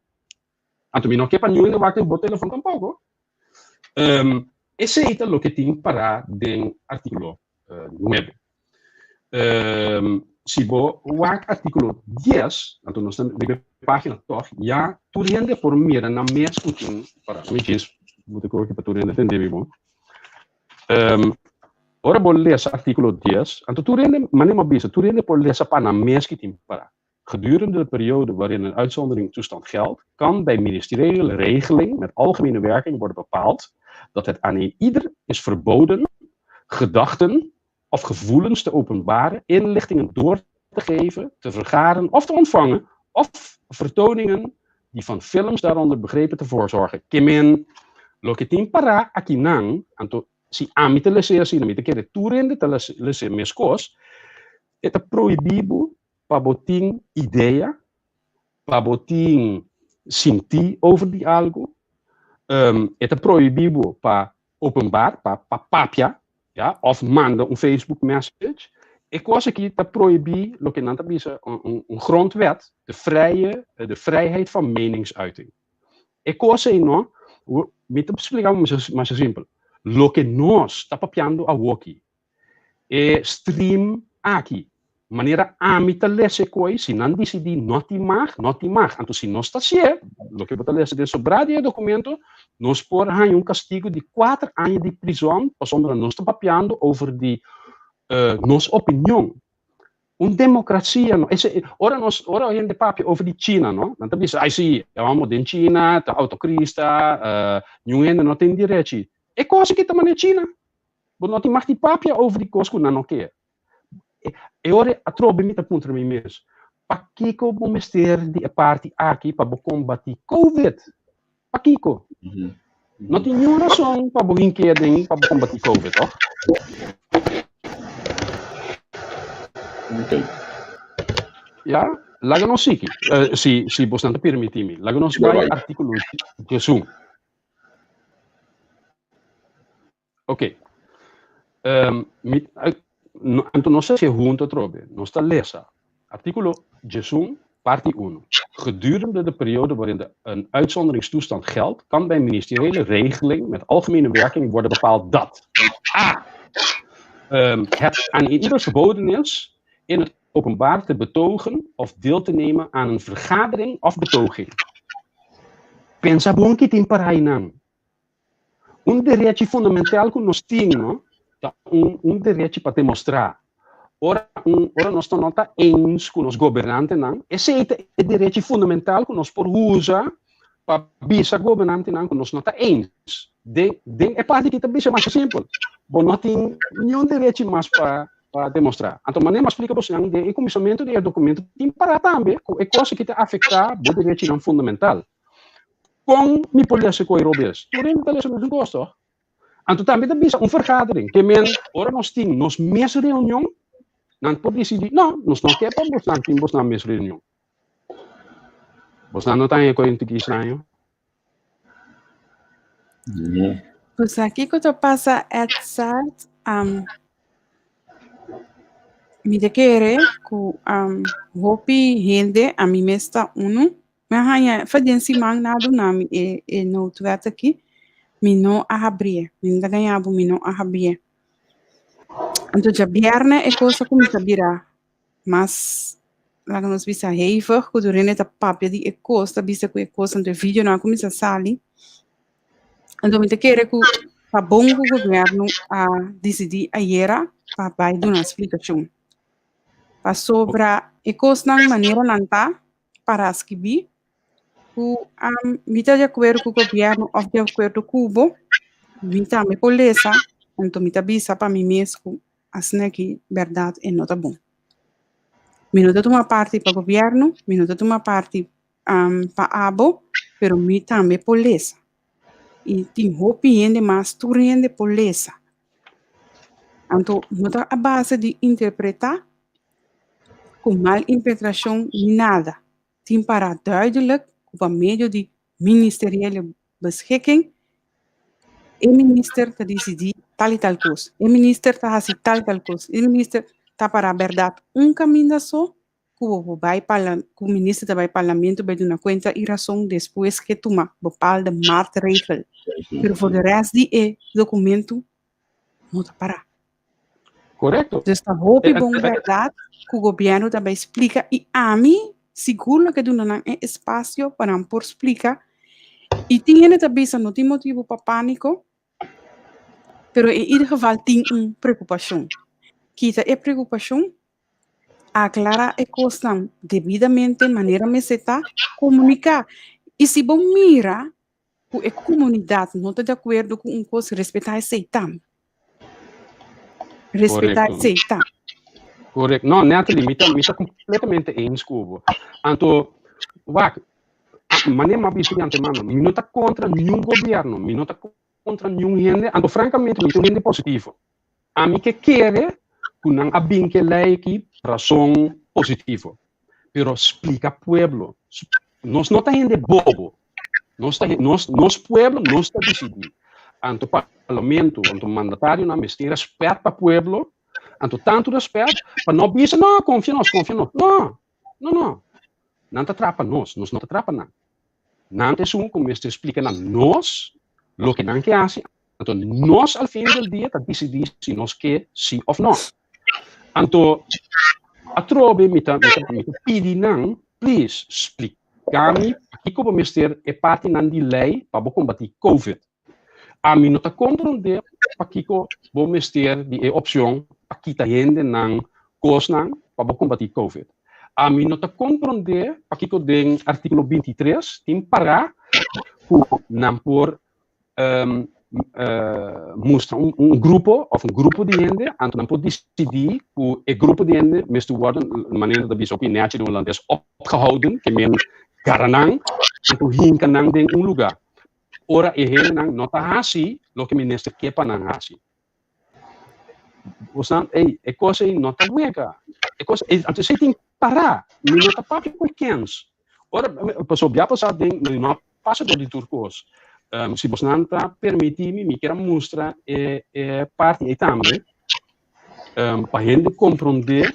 Anto mi no ke pa niun hende wak den bo telefon tampoko. Esei ta loke tin pará den artíkulo nuebe. Si bo wak artíkulo dies, anto nos ta riba e página tòg, ya tur hende por mira nan mes ku tin pará. Mi djis bo ta kohe pa tur hende tende mi bon. Ora bo lesa artíkulo dies, anto tur hende, manera mi a bisa, tur hende por lesa pa nan mes ki tin pará. Gedurende de periode waarin een uitzonderingstoestand geldt, kan bij ministeriële regeling met algemene werking worden bepaald dat het aan een ieder is verboden gedachten of gevoelens te openbaren, inlichtingen door te geven, te vergaren of te ontvangen, of vertoningen die van films daaronder begrepen te voorzorgen. Ke men, loke tin pará akinan, anto si ami ta les'é asina, mi ta kere tur hende ta les'é meskos, e ta prohibí bo pa bo tin idea, pa bo tin sintí over di algu, e ta prohibí bo pa openbaar, pa pa papia, ya, of manda un Facebook message. E kos aki ta prohibí loke nan ta bisa un un grondwet, de vrije, de vrijheid van meningsuiting. E kos ei no, mi ta splika bo masha simpel, loke nos ta papiando awoki, E stream aki, manera ami ta lesa e koi, si nan disidí no tin mag, no tin mag. Anto si nos ta hasié, loke bo ta lesa den sobrá di e dokumento, nos por haña un kastigu di kuater aña di prizòn pasobra nos ta papiando over di nos opinion. Un demokrasia no, ese, ora nos, ora hende papia over di China, no, nan ta bisa, ai si, e homo den China ta autokrista, niun hende no tin derechi. E kos aki ta manera China. Bo no tin mag di papia over di kos ku nan no ke. E ora atrobe mi ta puntra mi mes, pakiko bo mester di e parti aki pa bo kombatí Covid? Pakiko? No tin niun rason pa bo hink'é aden pa bo kombatí Covid, tòg? Ya, laga nos sigui, si si bosnan ta permití mi. Laga nos bai artíkulo diesun. Ok. Mi, no, anto nos ta hasi hunto atrobe. Nos ta lesa. Artíkulo diesun. Parti 1. Gedurende de periode waarin de, een uitzonderingstoestand geldt, kan bij ministeriële regeling met algemene werking worden bepaald dat A. Het aan ieder verboden is in het openbaar te betogen of deel te nemen aan een vergadering of betoging. Pensa bon ki tin pará einan. Un derechi fundamental ku nos tin, no, ta un, un derechi pa demostrá. Ora, un, ora nos ta no ta eens ku nos gobernantenan, esei ta e derechi fundamental ku nos por usa pa bisa gobernantenan ku nos no ta eens. Den, den e parti ki ta bisa masha simpel. Bo no tin niun derechi mas pa pa demostrá. Anto manera mi a splika bosonan den e kuminsamentu di e dokumento tin pará tambe ku e kos aki ta afektá bo derechinan fundamental. Kon mi por lesa ku e robes? Tur hende ta lesa mesun kos toch? Anto tambe ta bisa un vergadering, ke men ora nos tin nos mes reunion, nan por disidí, no, nos no ke pa bosnan tin bosnan mes reunion. Bosnan no ta haña koe un tiki straño? Pues kiko ta pasa Edzard? Mi ta kere ku hopi hende, ami mes ta unu, Mi a haña fa den siman na duna mi e e noodwet aki, mi no a habrié. Mi no ta gaña bo, mi no a habrié. Anto djabièrnè e kos a kuminsá bira mas, laga nos bisa hevig, ku tur hende ta papia di e kos, ta bisa ku e kos, anto e videonan a kuminsá sali. Anto mi ta kere ku ta bon ku gobièrnu a disidí ayera pa bai duna splikashon. Pasobra e kosnan manera nan ta, para skibí ku mi ta di akuerdo ku gobièrnu òf di akuerdo ku bo, mi tambe por lesa, anto mi ta bisa pa mi mes ku asina aki bèrdat e no ta bon. Mi no ta tuma parti pa gobièrnu, mi no ta tuma parti pa abo, pero mi tambe por lesa. I tin hopi hende mas, tur hende por lesa. Anto no ta a base di interpretá ku mal interpretashon ni nada. Tin pará duidelijk ku pa medio di ministeriële beschikking e minister ta disidí tal i tal kos, e minister ta hasi tal i tal kos, e minister ta pará bèrdat un kaminda so ku bo por bai parla ku minister ta bai parlamento bai duna kuenta i rason despues ke tuma bepaalde maatregel. Pero for de rest di e dokumento no ta pará. Korekto. Dus ta hopi bon bèrdat ku gobièrnu ta bai splika i ami sigur lo ke duna nan e espasio pa nan por splika i tin hende ta bisa no tin motibu pa pániko pero en ieder geval tin un preokupashon. Kita e preokupashon, aklará e kosnan debidamente manera mester ta, komuniká i si bo mira ku e komunidat no ta di akuerdo ku un kos, respetá esei tambe. Respetá esei tambe. Korekto. No, Natalie, mi ta, mi ta kompletamente eens ku bo. Anto, wak, manera mi a bisa di antemano, mi no ta kontra niun gobièrnu, mi no ta kontra niun hende, anto frankamente mi ta un hende positivo. Ami ke kere ku nan a bin ke lei aki rason positivo. Pero splika pueblo. Nos no ta hende bobo. Nos ta nos nos pueblo nos ta disidí. Anto parlamento, anto mandatarionan mester tin rèspèt pa pueblo, anto tantu rèspèt pa no bisa no konfia nos, konfia nos. No, no, no. Nan ta traha pa nos, nos no ta traha pa nan. Nan ta esun ku mester splika na nos loke nan ke hasi, anto nos al fin del dia ta disidí si nos ke sí òf no. Anto atrobe mi ta mi ta mi ta pidi nan, please splika mi pakiko bo mester e partinan di lei pa bo kombatí covid. Ami no ta komprondé pakiko bo mester di e opshon pa kita hendenan kosnan pa bo kombatí covid. Ami no ta komprondé pakiko den artíkulo 23 tin pará ku nan por mustra un, un grupo of un grupo di hende, anto nan por disidí ku e grupo di hende mester wòrdu, manera ta bisa hopi nèchi den hulandes, opgehouden, ke men gara nan, anto hinka nan den un lugá. Ora e hendenan no ta hasi loke minister ke pa nan hasi. Bosan, ey, e kos ei no ta wega. E kos ei, anto esei tin pará. Mi no ta papia ku e kens. Ora, pasobra bia pasá den, mi no a pasa dor di tur kos. Si bosnan ta permití mi, mi kier a mustra e, e parti ei tambe, pa hende komprondé.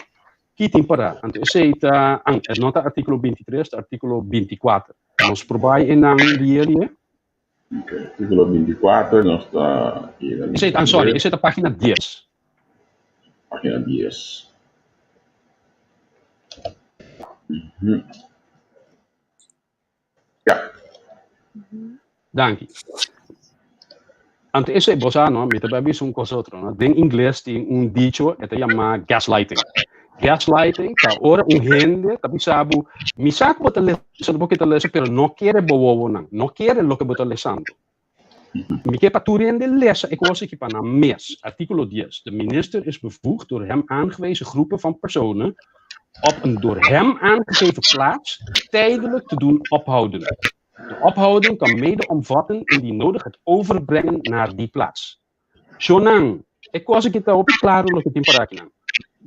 Ki tin pará? Anto esei ta, an, e no ta artíkulo 23, ta artíkulo 24. Nos por bai einan rier-rier? Ok, artíkulo 24, nos ta yega Esei ta, sorry, esei ta página 10. Página 10. Ja. Danki. Anto esei bo sa no, mi ta bai bisa un kos otro no. Den ingles tin un dicho e ta yama gaslighting. Gaslighting ta ora un hende ta bisa bo, mi sa ku bo ta lesa bo ke ta lesa pero no kere bo wowonan, no kere loke bo ta lesando. Mi ke pa tur hende lesa e kos aki pa nan mes. Artíkulo dies, De minister is bevoegd door hem aangewezen groepen van personen op een door hem aangegeven plaats tijdelijk te doen ophouden. De ophouding kan mede omvatten indien nodig het overbrengen naar die plaats. Shonnan, e kos aki ta hopi klaro loke tin para akinan.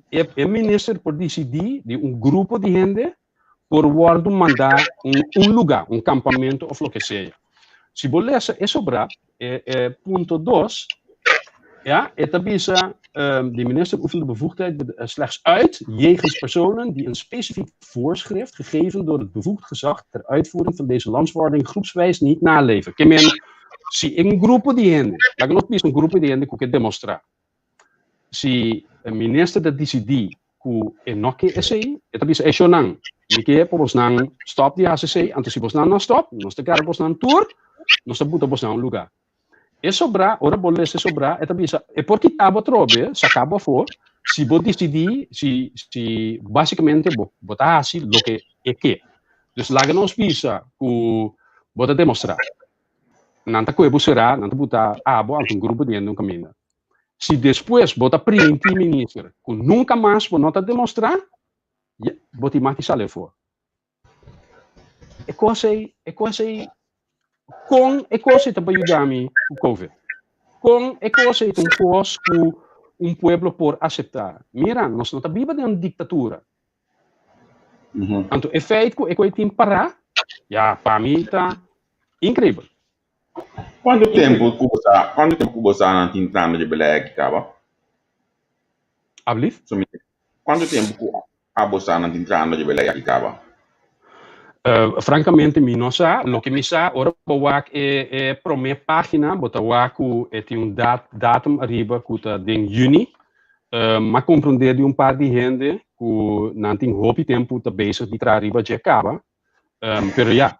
E e minister por disidí di un grupo di hende por wòrdu mandá un un lugá, un kampamentu òf loke sea. Si bo lesa e sobrá, e e punto dos, ya, e ta bisa, De minister oefent de bevoegdheid slechts uit jegens personen die een specifiek voorschrift gegeven door het bevoegd gezag ter uitvoering van deze landsverordening groepswijs niet naleven. Ke men, si un grupo di hende, laga nos bisa un grupo di hende ku ke demostrá, si e minister ta disidí ku e no ke esei, e ta bisa e shownan, mi ke pa bosnan stòp di hasi esei, anto si bosnan no stòp, nos ta gara bosnan tur, nos ta buta bosnan un lugá. E sobrá, ora bo lesa e sobrá, e ta bisa, e por kita bo atrobe, saka bo afó, si bo disidí, si, si básikamente bo, bo ta hasi loke e ke. Dus laga nos bisa ku bo ta demostrá. Nan ta kohe bo será, nan ta buta abo anto un grupo di hende un kaminda. Si despues bo ta primintí minister ku nunka mas bo no ta demostrá, ya, bo tin mas di sali afó. E kos ei, e kos ei, kon e kos ei ta pa yuda mi ku Covid? Kon e kos ei ta un kos ku un pueblo por aseptá? Mira, nos no ta biba den un diktatura. Anto e feit ku e kos ei tin pará, ya, pa mi ta inkreibel. Kuantu tempu ku bo sa, kuantu tempu ku bo sa nan tin trando dje belei aki kaba? Ablief? Kuantu tempu ku Abo sa nan tin trando dje belei aki kaba? Frankamente mi no sa. Loke mi sa, ora bo wak e e prome pagina, bo ta wak ku e tin un dat datum ariba ku ta den yüni. M'a komprondé di un par di hende ku nan tin hopi tempu ta bezig di traha riba dje kaba. Pero ya,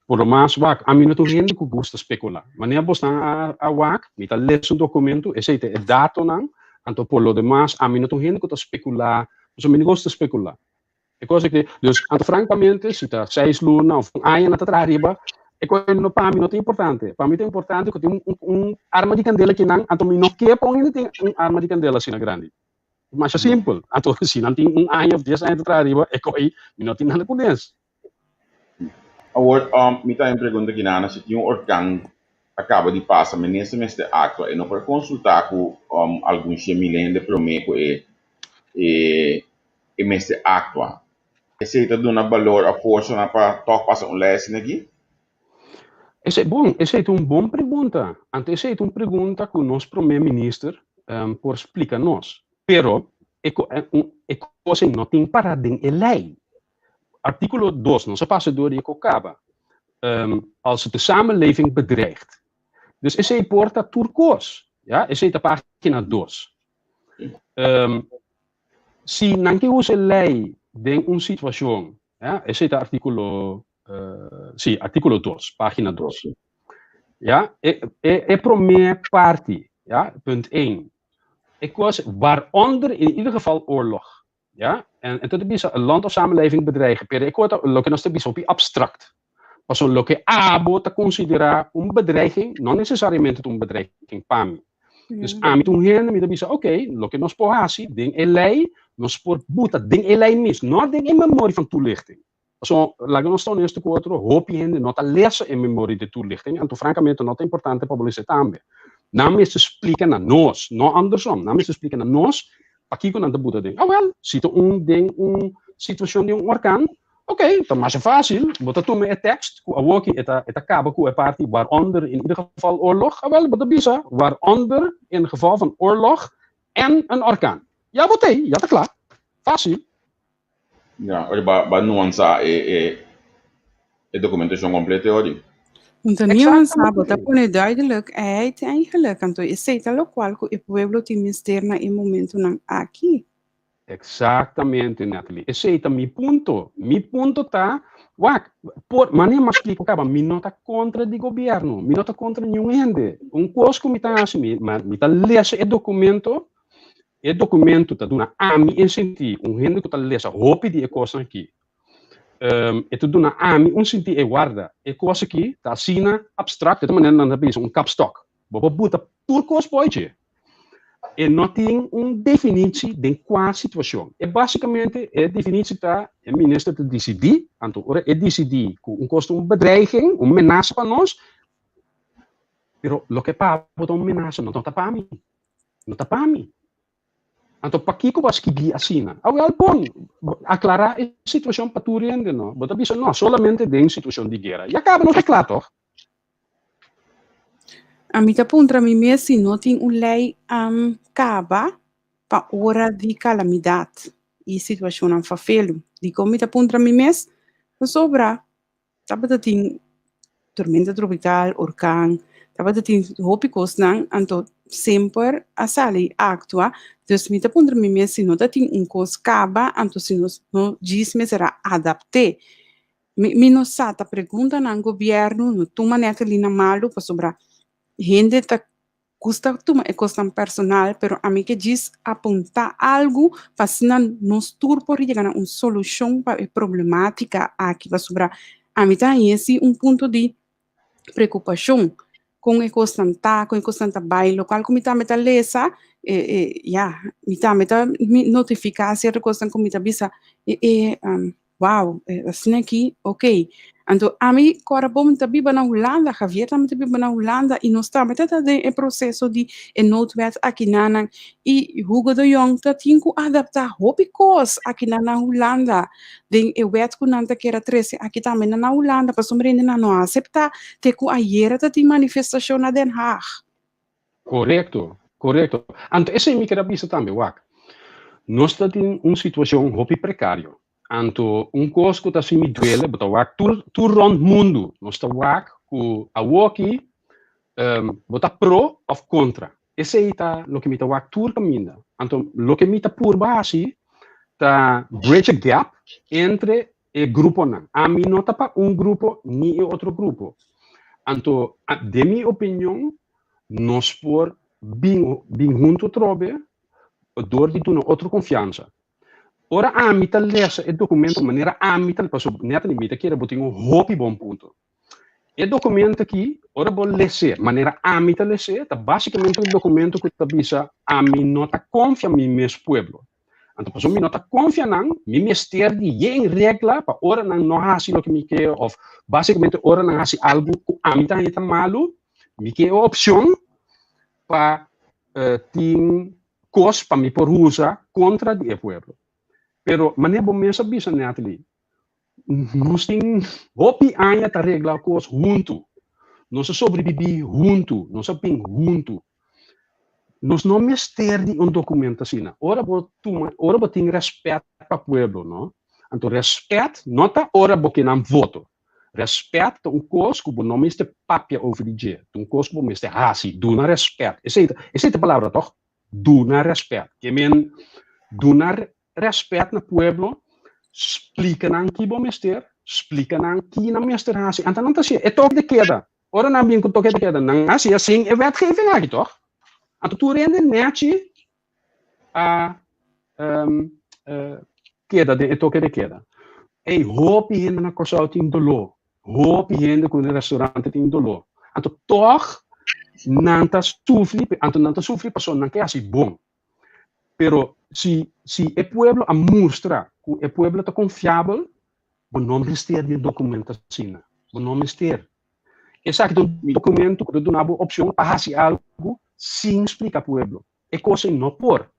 por lo mas wak, ami no ta un hende ku gusta spekulá. Manera bosnan a a wak, mi ta lesa un dokumento, esei ta e datonan, anto por lo demas ami no ta un hende ku ta spekulá, pasobra mi no gusta spekulá. E kos aki, dus, anto frankamente, si ta seis luna òf un aña nan ta traha riba, e kos no pa mi no ta importante. Pa mi ta importante ku tin un un arma di kandela kinan, anto mi no ke pa un hende tin un arma di kandela asina grandi. Masha simpel. Anto si nan tin un aña of dies aña ta traha riba e ko'i, mi no tin nada ku nes. Awor, mi ta un pregunta kinana, si tin un orkan a kaba di pasa, minister mester aktua, e no por konsulta ku algun shemil hende prome ku e e mester aktua. Esei ta duna balor of forsa na pa tòg pasa un lei asina aki? Esei, bon, esei ta un bon pregunta. Anto esei ta un pregunta ku nos prome minister por splika nos. Pero e e kos ei no tin para den e lei. Artíkulo dos, nos a pasa dor di e ko kaba. Als het de samenleving bedreigt. Dus esei por ta tur kos. Ya, esei ta página dos. Si nan ke usa e lei den un situashon, ya, esei ta artíkulo, sí, artíkulo dos, página dos. Ya, e, e, e promé parti, ya, punt één, e kos waaronder in ieder geval oorlog, ya, en, en ta bisa een land of samenleving bedreigen, pero e kos ta loke nos ta bisa hopi abstract. Pasobra loke abo ta konsiderá un bedreiging, no nesesariamente ta un bedreiging pa mi. Dus ami ta un hende, mi ta bisa, oké, loke nos por hasi den e lei, nos por buta den e lei mes, no den e memoria van toelichting. Pasobra, laga nos ta honesto ku otro, hopi hende no ta lesa e memoria de toelichting, anto frankamente no ta importante pa bo lesa tambe. Nan mester splika na nos, no andersom, nan mester splika na nos pakiko nan ta buta den. Awèl, si ta un den un situashon di un orkan, Ok, ta masha fácil, bo ta tuma e tekst ku awoki e ta e ta kaba ku e parti waaronder in ieder geval oorlog, awel bo ta bisa waaronder in geval van oorlog en een orkaan. Ya bo t'ei, ya ta kla. Fásil. Ja, ora ba ba nuansa e e e dokumentashon kompleto e ori. Anto nuansa bo ta pone duidelijk uit eigenlijk. Anto esei ta lokual ku e pueblo tin mester na e momentonan aki. Exactamente, Natalie. Esei ta mi punto. Mi punto ta, wak, por, manera mi a splika kaba, mi no ta kontra di gobièrnu, mi no ta kontra niun hende. Un kos ku mi ta hasi, mi, mi ta lesa e dokumento, e dokumento ta duna ami un sentí, un hende ku ta lesa hopi di e kosnan aki, um, e ta duna ami un sentí, e warda, e kos aki ta asina abstrakto, e ta manera nan ta bisa un kapstok. Bo por buta tur kos por dje. E no tin un definitie den kua situashon. E basikamente e definitie ta e minister ta disidí, anto ora e disidí ku un kos ta un bedreiging, un menasa pa nos, pero loke pa bo ta un menasa no ta pa mi. No ta pa mi. Anto pakiko bo a skibí asina? Awel bon, aklará e situashon pa tur hende no. Bo ta bisa no, solamente den situashon di guera. Ya kaba nos ta kla tòg? Ami ta puntra mi mes si no tin un lei kaba pa ora di kalamidat i situashonnan fafelu. Dikon mi ta puntra mi mes? Pasobra tabata tin tormenta tropikal, orkan, tabata tin hopi kosnan, anto semper a sali aktua. Dus mi ta puntra mi mes si no ta tin un kos kaba, anto si nos no djis mester a adapt'é. Mi mi no sa, ta pregunta nan gobièrnu, no tuma Natalie na malu pasobra hende ta gusta tuma e kosnan personal, pero ami ke djis apuntá algu pa asina nos tur por yega na un solushon pa e problematika aki, pasobra ami ta haña si un punto di preokupashon kon e kosnan ta, kon e kosnan ta bai, lokual ku mi tambe ta lesa, e e ya, mi tambe ta notifiká sierto kosnan ku mi ta bisa e e Wow, asina aki, ok. Anto ami kora bo mi ta biba na Hulanda, Javier tambe ta biba na Hulanda i nos tambe ta ta den e proseso di e noodwet akinanan i Hugo de Jong ta tin ku adaptá hopi kos akinan na Hulanda den e wet ku nan ta kere trese aki tambe na Hulanda pasobra hendenan no a aseptá te ku ayera ta tin manifestashon na Den Haag. Korekto, korekto. Anto esei mi kere a bisa tambe, wak. Nos ta den un situashon hopi prekario. Anto un kos ku ta hasi mi duele, bo ta wak tur tur rònt mundu, nos ta wak ku awoki bo ta pro òf kontra. Esei ta loke mi ta wak tur kaminda. Anto loke mi ta purba hasi ta bridge a gap entre e gruponan. Ami no ta pa un grupo ni e otro grupo. Anto, den mi opinion, nos por bin bin hunto atrobe dor di duna otro konfiansa. Ora ami ta lesa e dokumento manera ami ta, pasobra Natalie mi ta kere bo tin un hopi bon punto. E dokumento aki, ora bo les'é manera ami ta les'é, ta basikamente un dokumento ku ta bisa ami no ta konfia mi mes pueblo. Anto pasobra mi no ta konfia nan, mi mester di yen regla pa ora nan no hasi loke mi ke òf basikamente ora nan hasi algu ku ami ta haña ta malu, mi ke e opshon pa tin kos pa mi por usa kontra di e pueblo. Pero manera bo mes a bisa Natalie, nos tin hopi aña ta regla kos huntu. Nos a sobrebibí huntu, nos a bin huntu. Nos no mester di un documento asina. Ora bo tuma, ora bo tin respet pa pueblo, no? Anto respet no ta ora bo ke nan voto. Respet ta un kos ku bo no mester papia over di dje. Ta un kos ku bo mester hasi, duna respet. Esei ta, esei ta e palabra tòg? Duna respet. Ke men duna respet na pueblo, splika nan ki bo mester, splika nan ki nan mester hasi. Anto nan ta hasié e toke de keda. Ora nan bin ku toke de keda, nan hasié sin e wetgeving aki tòg? Anto tur hende nèchi a keda den e toke de keda. Ey, hopi hende na Kòrsou tin doló. Hopi hende ku na restaurante tin doló. Anto tòg nan ta sufri, anto nan ta sufri pasobra nan ke hasi bon. Pero si si e pueblo a mustra ku e pueblo ta konfiabel, bo no mester di un dokumento asina. Bo no mester. Esaki ta un dokumento ku ta duna bo opshon pa hasi algu sin splika pueblo. E kos ei no por.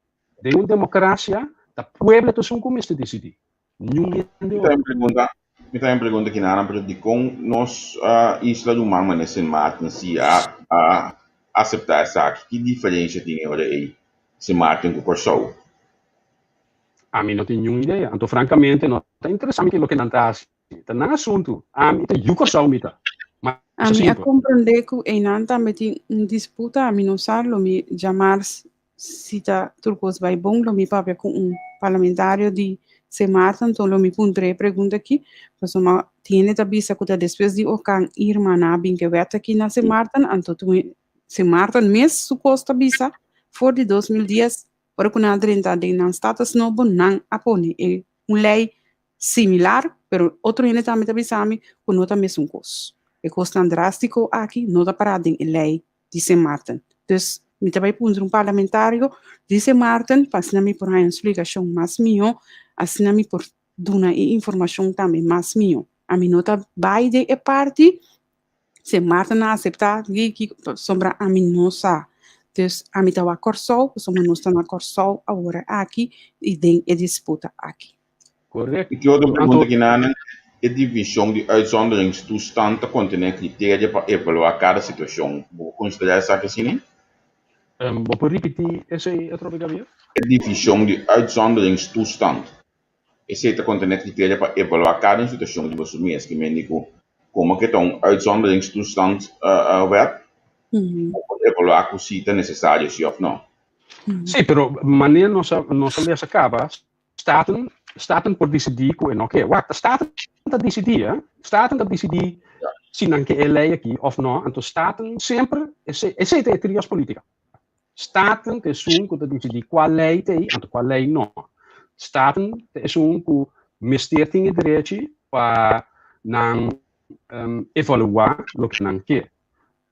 Den un demokrasia ta pueblo ta esun ku mester disidí. Niun hende Mi ta otro. pregunta, mi ta pregunta kinanan, pero dikon nos isla ruman manera Sint Maarten si a a aseptá esaki? Ki diferensha tin e ora ei Sint Maarten ku Kòrsou? Ami no tin niun idea. Anto frankamente no ta interesa mi loke nan ta hasi. Ta nan asuntu. Ami ta yu Kòrsou mi ta. Masha Ami a simpel. komprendé ku einan tambe tin un disputa, ami no sa, lo mi djamars si ta tur kos bai bon, lo mi papia ku un parlamentario di Sint Maarten, anto lo mi puntra e pregunta aki, pasobra tin hende ta bisa ku ta despues di orkan Irma nan a bin ku e wet aki na Sint Maarten, anto tur Sint Maarten mes su kos ta bisa for di 2010 Ora ku nan a drenta den nan status nobo, nan a pone e un lei similar, pero otro hende tambe ta bisa mi ku no ta mesun kos. E kosnan drástiko aki no ta pará den e lei di Sint Maarten. Dus mi ta bai puntra un parlamentario di Sint Maarten pa asina mi por haña un splikashon mas mihó, asina mi por duna e informashon tambe mas mihó. Ami no ta bai den e parti Sint Maarten a aseptá di pasobra ami no sa. Dus ami ta wak Kòrsou pasobra nos ta na Kòrsou awor aki i den e disputa aki. Korekto. I ki otro pregunta kinan e divishon di uitzonderingstoestand ta kontené kriteria pa evaluá kada situashon. Bo por konsiderá esaki asina? Bo por ripití esei atrobe Gabriel? E divishon di uitzonderingstoestand Esei ta kontené kriteria pa evaluá kada un situashon riba su mes, ke mende ku komo ke ta un uitzonderingstoestand wet, bo por evaluá ku si ta nesesario si òf no. Sí, pero manera nos a nos a lesa kaba, Staten Staten por disidí ku e no ke. Wak, ta Staten ta disidí, eh. Staten ta disidí si nan ke e lei aki òf no. Anto Staten semper, esei esei ta e trias politica. Staten ta esun ku ta disidí kua lei ta ei anto kua lei no. Staten ta esun ku mester tin e derechi pa nan evaluá loke nan ke.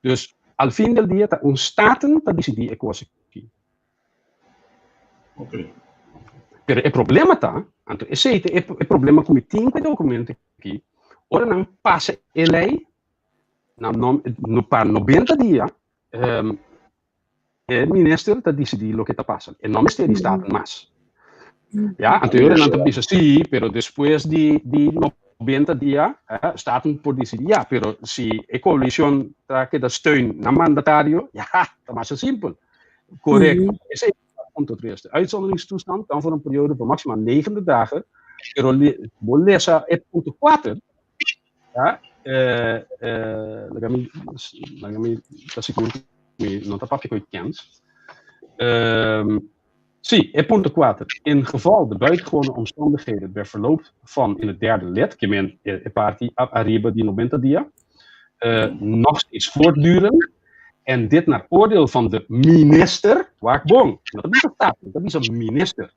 Dus al fin del dia ta un Staten ta disidí e kos aki. Pero e problema ta, anto esei ta e problema ku mi tin ku e dokumento aki, ora nan pasa e lei nan no pa 90 dia E minister ta disidí loke ta pasa. E no mester di Staten mas. Ya, anto e ora nan ta bisa sí, pero despues di di 90 dia, eh, Staten por disidí ya, pero si e koalishon ta keda steun nan mandatario, ya, ta masha simpel. Korekto. Esei ta punto tres. De uitzonderingstoestand kan voor een periode van maximaal 90 dagen, pero bo lesa e punto kuater, Ja, eh, eh, laga mi, laga mi ta sigur ku mi no ta papia ku e kens. Um, sí, e punto 4. In geval de buitengewone omstandigheden bij verloop van in het derde lid, ke men e, e parti ariba di 90 dia, uh, nog steeds voortduren en dit naar oordeel van de minister, wak bon, dat is een staat, dat is een minister,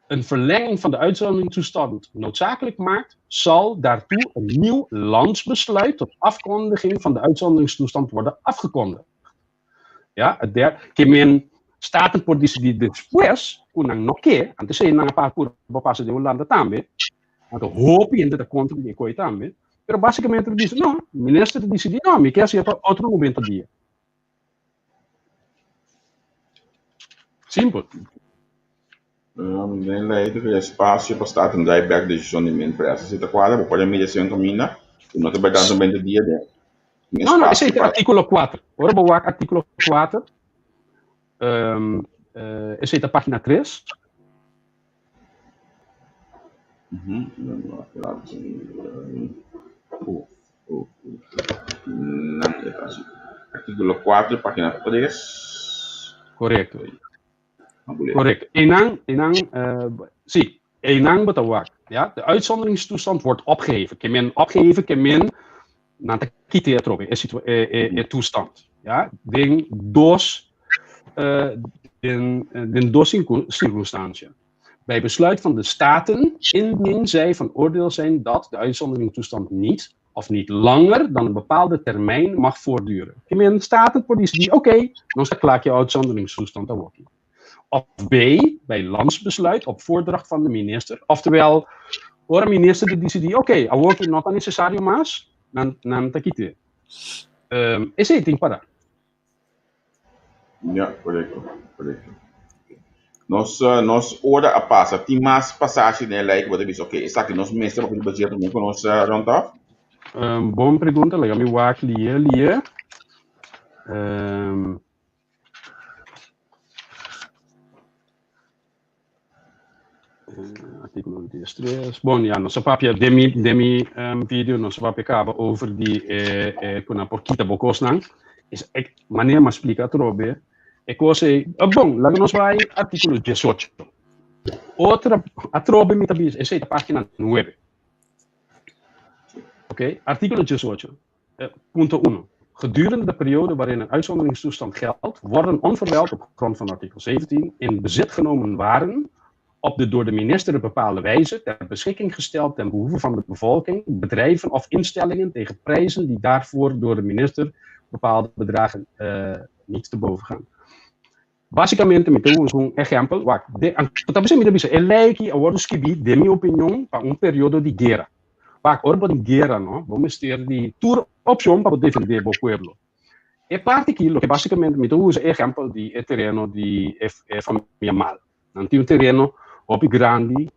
een verlenging van de uitzonderingstoestand noodzakelijk maakt, zal daartoe een nieuw landsbesluit tot afkondiging van de uitzonderingstoestand worden afgekondigd. Ja, het derde, ke men Staten por disidí despues ku nan no ke, antes ei nan a pa pura pa pasa den Hulanda tambe, anto hopi hende ta kontra di e koi tambe, pero basikamente ta bisa no, minister ta disidí no, mi ke hasié pa otro 90 dia. Simpel. Um, den lei ta crea espacio pa Staten draai bek decision di mi empresa. Si ta cuadra, bo por mira si un caminda, cu no ta bay tanto 20 dia den. Tin No, no, esei espacio ta pa artículo 4. Ora bo wak artículo 4, um, eh, esei ta página 3. Mhm. Nan e ta así. Artículo 4, página 3. Correcto. Correcto. Einan, einan, uh, sí, einan bo ta wak. Ja? De uitzonderingstoestand wordt opgeheven. Ke men opgeheven, ke men nan ta kita e atrobe, e, situ, e, e, e toestand. Ja? Den dos, uh, den, den dos circumstantia. Bij besluit van de Staten, indien zij van oordeel zijn dat de uitzonderingstoestand niet of niet langer dan een bepaalde termijn mag voortduren. Ke men Staten por disidí, oké, okay, nos ta kla ku e uitzonderingstoestand awoki. Of B, bij landsbesluit op voordracht van de minister. Oftewel, ora minister ta disidí, oké, okay, awoki no ta nesesario mas, nan, nan ta kit'é. Um, esei tin pará. Ja, korekto, korekto. Nos, eh, nos ora a pasa. Tin mas pasashi den e lei ku bo ta bisa, oké, esaki nos mester pa riba dje promé ku nos eh, rond af? Um, bon pregunta, laga mi wak lié, lié. Um, 13. Bon, ja, nos a papia den mi, den mi video, nos a papia kaba over di e, e ku nan por kita bo kosnan. Is, ek, manera m'a splika atrobe, e kos ei, ah, bon, laga nos bai artíkulo 18. Otra, atrobe mi ta bisa, esei ta página 9. Ok, artíkulo 18. Punto 1. Gedurende de periode waarin een uitzonderingstoestand geldt, worden onverwijld op grond van artikel 17 in bezit genomen waren op de door de minister bepaalde wijze ter beschikking gesteld ten behoeve van de bevolking, bedrijven of instellingen tegen prijzen die daarvoor door de minister bepaalde bedragen niet te boven gaan. Básikamente mi ta usa un ehèmpel, wak, de, ta bisa mi ta bisa, e lei aki a wòrdu skibí, den mi opinion, pa un periodo di guera. Wak, ora bo tin guera, no, bo mester di tur opshon pa bo defendé bo pueblo. E parti aki, loke básikamente mi ta usa e ehèmpel di e tereno di e, e famia Mal. Nan tin un tereno hopi grandi.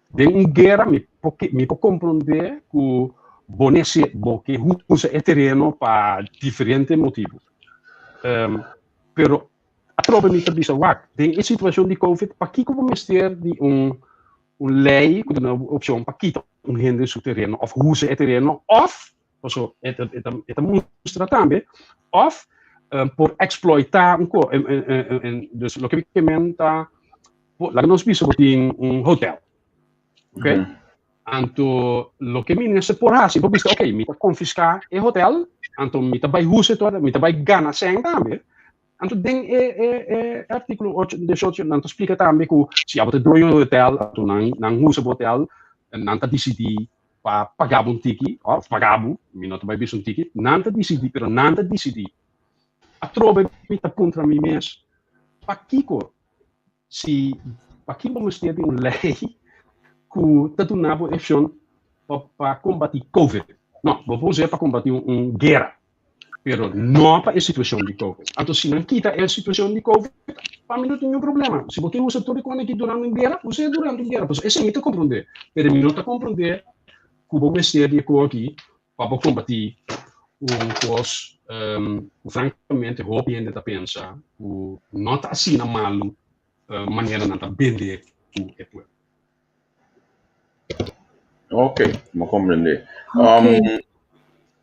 Den un guera mi por, mi por komprondé ku bo nese, bo ke usa e tereno pa diferente motibu. Pero atrobe mi ta bisa wak, den e situashon di Covid, pakiko bo mester di un un lei ku ta duna bo opshon pa kita un hende su tereno òf usa e tereno òf, paso e ta e ta e ta mustra tambe, òf por eksploitá un ko dus loke mi ke men ta, laga nos bisa bo tin un hotel, oke? Anto loke mi mester por hasi, bo bisa, ok, mi ta konfiská e hotel, anto mi ta bai husa e tur, mi ta bai gana sèn tambe. Anto den e e e artíkulo ocho, diesocho nan ta splika tambe ku si abo ta doño di hotel, anto nan nan husa bo hotel, nan ta disidí pa paga bo un tiki, òf paga bo, mi no ta bai bisa un tiki, nan ta disidí, pero nan ta disidí. Atrobe mi ta puntra mi mes, pakiko Si pakiko bo mester di un lei ku ta duna bo e opshon pa pa kombatí covid? No, bo por us'é pa kombatí un guera, pero no pa e situashon di covid. Anto si nan kita e situashon di covid, pa mi no tin niun problema. Si bo ke usa tur e kos aki durante un guera, us'é durante un guera. Pasobra esei mi ta komprondé, pero mi no ta komprondé ku bo mester di e kos aki pa bo kombatí un kos ku frankamente hopi hende ta pensa ku no ta asina malu manera nan ta bende ku e pueblo. Ok, mi a komprendé.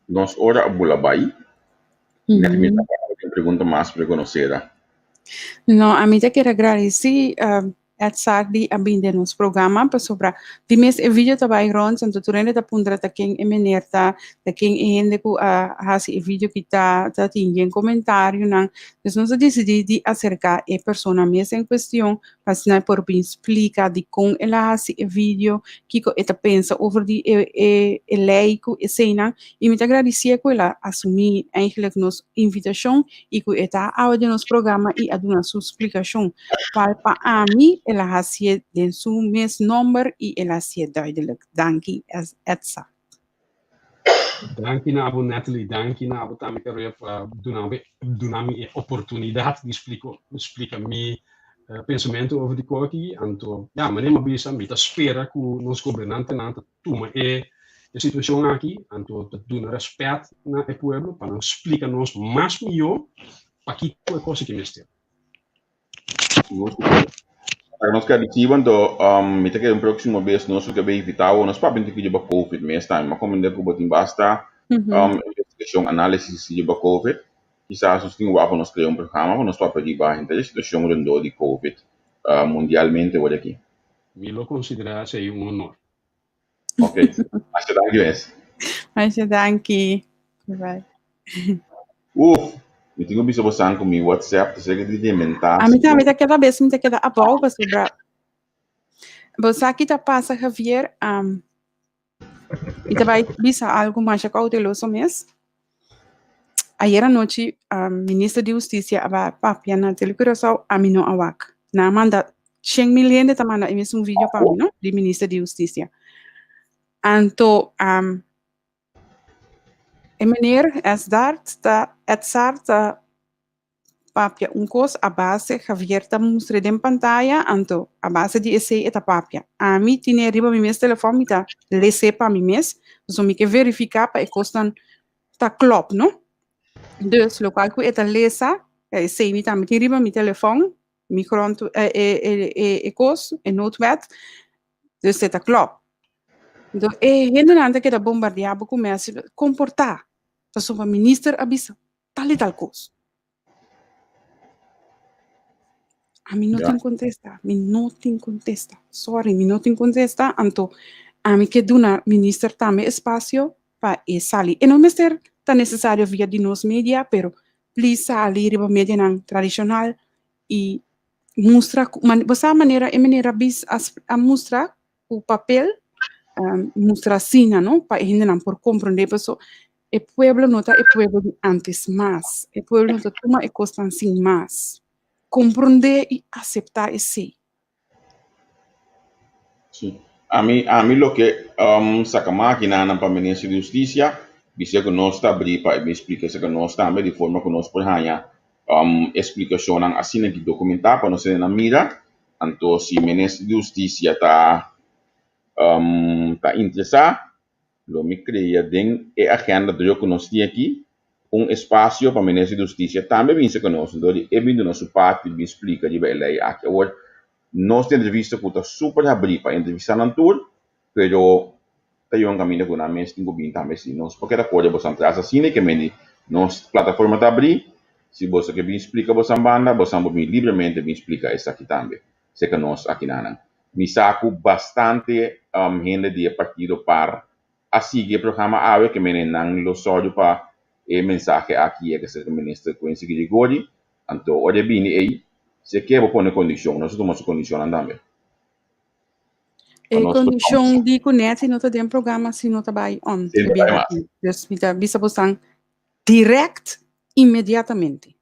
Nos ora a bula bai. Net mi ta tin pregunta mas pa konosera. No, ami ta kier a gradisí Edzard di a bin den nos programa pasobra di mes e video ta bai rond anto tur hende ta puntra ta ken e meneer ta, ta ken e hende ku a hasi e video ki ta, ta tin yen comentarionan. Dus nos a disidí di aserká e persona mes en kuestion pa asina e por bin splika dikon el a hasi e video, kiko e ta pensa over di e e e lei ku eseinan. I mi ta gradisié ku el a asumí eigenlijk nos invitashon i ku e ta awe den nos programa i a duna su splikashon. Cual pa ami el a hacié den su mes nomber y el a hacié duidelijk. Danki Edsa. Danki na bo Natalie, danki na bo tambe Carola pa duna mi duna mi e oportunidad di splico splica mi pensamentu over di koki. Anto ya manera mi a bisa mi ta spera ku nos gobernantenan ta tuma e e situacion aki anto ta duna respet na e pueblo pa nan splica nos mas miyo pakiko e kos aki mester. Para nos keda diki anto mi ta kere un próximo bes nos ke bay invita bo nos papia un tiki riba covid mes tambe. Mi a comprende ku bo tin basta investigashon, análisis riba covid. Kisas nos tin wak pa nos krea un programa pa nos papia riba henter e situashon rondó di covid mundialmente wor aki. Mi lo konsiderá esei un honor. Ok, masha danki mes. Masha danki. Bye. Uf, mi tin ku bisa bosan ku mi WhatsApp ta serka di dementá. A mi tambe ta keda bes mi ta keda abou pasobra bo sa ki ta pasa Javier, um, mi ta bai bisa algu masha kouteloso mes. Ayer anochi um, minister di Hustisia a bai papia na Tele Curaçao, ami no a wak. Nan a manda 100.000 hende ta manda e mesun video pa mi, no? Di minister di Hustisia. Anto, um, e meneer Esdart ta, Edzard ta papia un kos a base, Javier ta mustra den pantaya, anto a base di esei e ta papia. Ami tine riba mi mes telefòn, mi ta les'é pa mi mes, pasobra mi ke verifiká pa e kosnan ta klòp, no? Dus, lokual ku e ta lesa, esei mi tambe tin riba mi telefòn, mi grond e, e, e, e, e kos, e noodwet. Dus e ta klòp. Enton e hendenan ta keda bombardiá bo ku mèsi komportá pasobra minister a bisa tal i tal kos. Ami no tin kontesta, mi no tin kontesta. Sorry, mi no tin kontesta, anto ami ke duna minister tambe espasio pa e sali. E no mester ta nesesario via di nos media, pero please sali riba medianan tradishonal i mustra ku bo sa manera e manera bis a mustra ku papel mustra asina no pa e hendenan por komprondé paso e pueblo no ta e pueblo di antes mas e pueblo no ta tuma e kosnan sin mas komprondé i aseptá esei. Sí. Ami, ami loke um, saka makinanan pa Minister di Hustisia, bis'é ku nos ta abrí pa e bin splika esaki nos tambe di forma ku nos por haña um, e splikashonnan asina ki dokumentá pa nos hendenan mira. Anto si Minister di Hustisia ta um, ta interesá, Lo mi krea den e agenda druk ku nos tin aki un espasio pa Minister di Hustisia tambe binse ku nos dor di e bin duna su parti bin splika riba e lei aki. Awor, nos tin entrevista ku ta super habrí pa entrevistá nan tur, pero ta yon kaminda ku nan mes tin ku bin tambe si nos por keda kore bosan tras asina ke mende nos plataforma ta habrí, si boso ke bin splika bosan banda, bosan por bin libremente bin splika esaki tambe. Serka nos akinanan. Mi sa ku bastante hende di e partido par a sigui e programa awe ke mene nan lo sòru pa e mensahe aki yega serka Minister Quincy Girigorie. Anto ora e bini ei, si e ke bo pone kondishon, nos a tuma su kondishonnan tambe. E kondishon di ku Netty no ta den programa si no ta bai on. Si no ta bai mas. Dus mi ta bisa bosnan direct inmediatamente.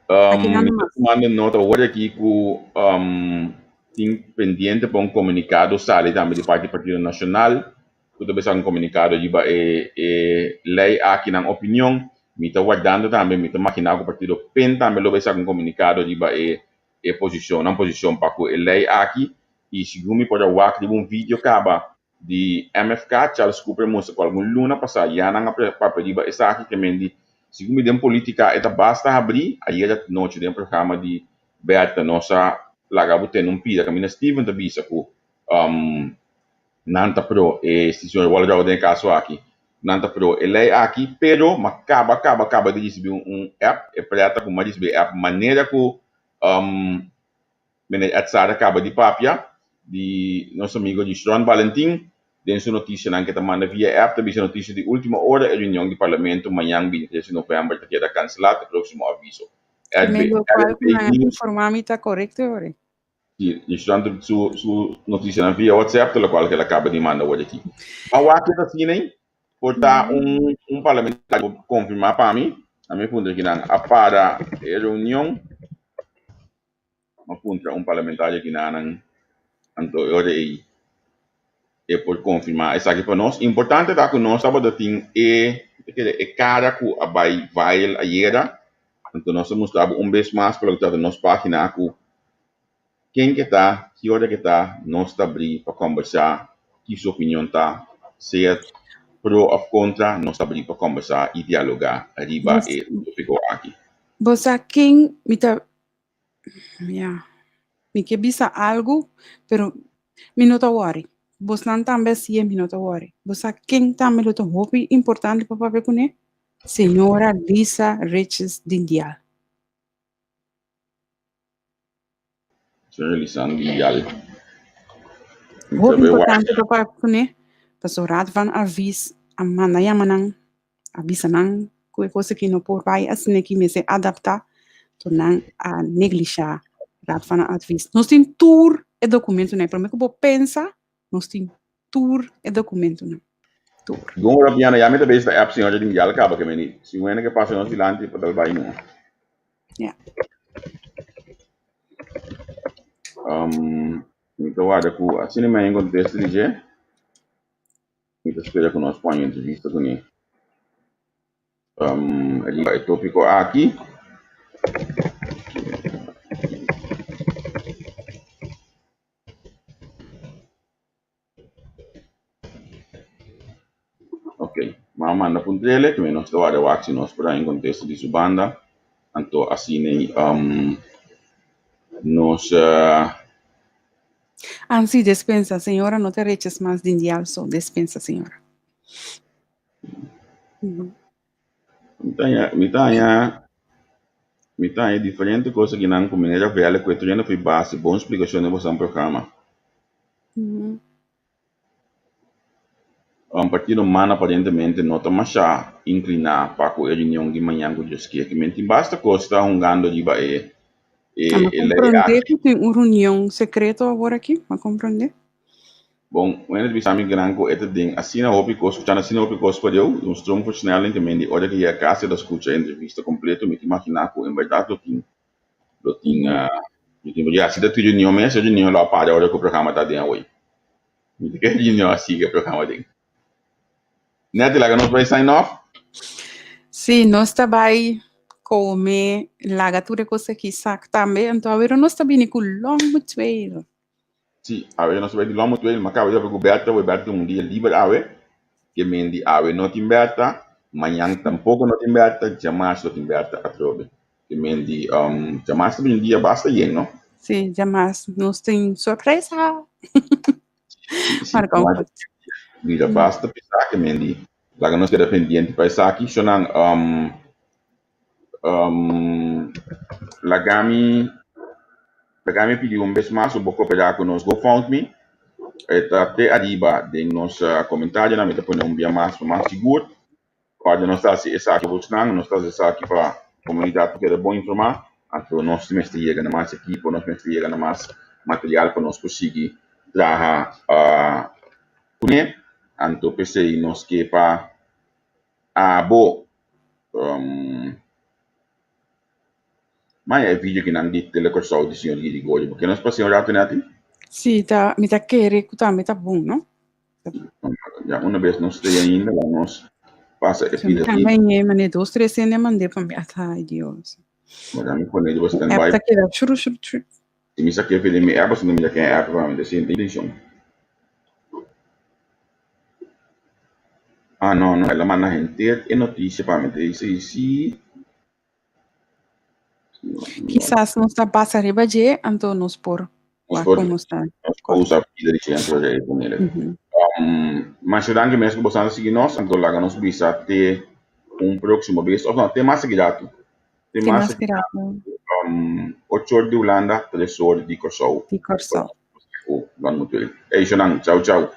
Um, mi ta tumando nota awor aki ku um, tin pendiente pa un komunikado sali tambe di parti Partido Nacional, ku ta bisa un komunikado riba e, e lei aki nan opinion. Mi ta wardando tambe, mi ta imaginá ku Partido pen tambe lo bai saka un komunikado riba e, e posishon, nan posishon pa ku e lei aki. I segun mi por a wak riba un video kaba di MFK, Charles Cooper mustra ku algun luna pasá ya nan a papia riba esaki ke men di segun mi den politika e ta basta habrí. Ayera nochi den programa di Bertha nos a laga bo tende un pida kaminda Steven ta bisa ku nan ta pro e señor Walrauw den e kaso aki nan ta pro e lei aki pero ma kaba kaba kaba di risibí un app e preta ku mi a risibí e app manera ku Meneer Edzard a caba di papia di nos amigo di Shron Valentin den su noticianan ke ta manda via app ta bisa noticia di ultima ora e reunion di parlamento mañan 23 di november ta keda cancela te proximo aviso. Me locual cu nan a informa mi ta corecto ore. Si, di Shron su su noticianan via WhatsApp ta locual ke el a caba di manda awor aki. Ban wak ke ta asina ei por ta un un parlamentario por confirma pa mi, a mi puntra kinan a para e reunion. A puntra un parlamentario kinanan anto e ora ei e por konfirmá esaki pa nos. Importante ta ku nos tabata tin e e kara ku a bai viral ayera, anto nos a mustra bo un bes mas pa loke ta nos página ku ken ke ta, ki ora ke ta, nos ta abrí pa kòmbersá ki su opinion ta, sea pro òf kontra, nos ta abrí pa kòmbersá i dialogá riba e tópiko aki. Bo sa ken mi ta Ya, mi ke bisa algu, pero mi no ta wòri. Bosnan tambe a si'e, mi no ta wòri. Bo sa ken tambe lo ta hopi importante pa papia kuné? Señora Lisa Riches Dindial. Señora Lisa Dindial. Hopi importante pa papia kuné, pasobra Raad van Advies a manda yama nan a bisa nan ku e kos aki no por bai asina aki mester adaptá, to nan a neglishá Raad van Advies. Nos tin tur e dokumentonan, promé ku bo pensa, nos tin tur e dokumentonan, tur. Gon ora piano ya mi ta bes ta app señor di Miguel kaba ke meni si un hende ke pasa nos dilanti pa tal bai no. Ya. Um, mi ta warda ku asina mi a enkontr'e di dje. Mi ta spera ku nos por haña entrevista kuné riba e tópiko aki. Ok, mi a manda puntr'el ku mi nos ta wak wak si nos por haña un kontesta di su banda. Anto asina nos. Ah, sí, despensa, señora, no te reches mas din dial so, despensa, señora. Mi ta haña, mi ta haña, mi ta haña diferente kos akinan ku meneer Rafael ku e trena for base, bon splikashon den boso programa. Un partido man aparentemente no ta masha inkliná pa ku e reunion di mañan ku Dios kier. Men tin basta kos ta hungando riba e e Ah, ma e lei komprondé aki. ku tin un reunion sekreto awor aki, ma komprondé. Bon, un hende bisa mi gran ku e ta den asina hopi kos, skuchando asina hopi kos pa Dios, un stroomversnelling ke men di ora ke yega kas e ta skucha e entrevista kompleto, mi ta imaginá ku en bèrdat lo tin lo tin lo tin ya si ta tur reunion mes, e reunion lo a para ora ku e programa ta den awor. Mi ta kere reunion a sigui e programa den. Netty, laga nos bai sign off. Sí, nos ta bai kome, laga tur e kos aki sak tambe, anto awor nos ta bini ku long trail. Sí, awe nos ta bai di Lomo Trail, ma kaba di papia ku Bertha, we Bertha tin un dia liber awe, ke men di awe no tin Bertha, mañan tampoko no tin Bertha, djamars lo tin Bertha atrobe. Ke men di djamars ta bin un dia basta yen, no? Sí, djamars nos tin sorpresa. Sí, sí, Marka un djamars foto. bira basta pisá, ke men di laga nos keda pendiente pa esaki. Shonnan, Laga mi laga mi pidi un bes mas bo koperá ku nos GoFundMe. E ta te ariba den nos komentarionan. Mi ta pone un bia mas pa mas sigur. Ora nos ta hasi esaki bosnan, nos ta hasi esaki pa komunidat por keda bon informá. Anto nos mester yega na mas ekipo, nos mester yega na mas material pa nos por sigui traha kuné. Anto p'esei nos ke pa Abo maya e video kinan di Tele Kòrsou di señor Girigorio bo ke nos pas'é un rato nati? Sí, ta, mi ta kere ku tambe ta bon, no? Ya una bes nos stay ainda la nos pasa e So, mi pida ta video. hañ'é manera dos tres hende a mand'é pa mi, ata, ay Dios. Mira mi pone riba E app standby. ta keda shuru shuru shuru. Si mi sa ke den mi app pasobra mi ta ken app pa mi ta sinti tenshon. Ah no no el a manda henter e notisia pa mi ta dice si Kisas nos ta pasa riba dje anto nos por Nos wak por komo sta nos por usa pida di dje anto e ponele. Masha danki mes ku boso a sigui nos anto laga nos bisa te un próksimo bes òf no te mas aki ratu. Te Te mas mas ki ratu. Ocho or di Hulanda, tres or di Kòrsou. Di Kòrsou. Ku Ron Mutuel. Ey, Shonan, chau chau.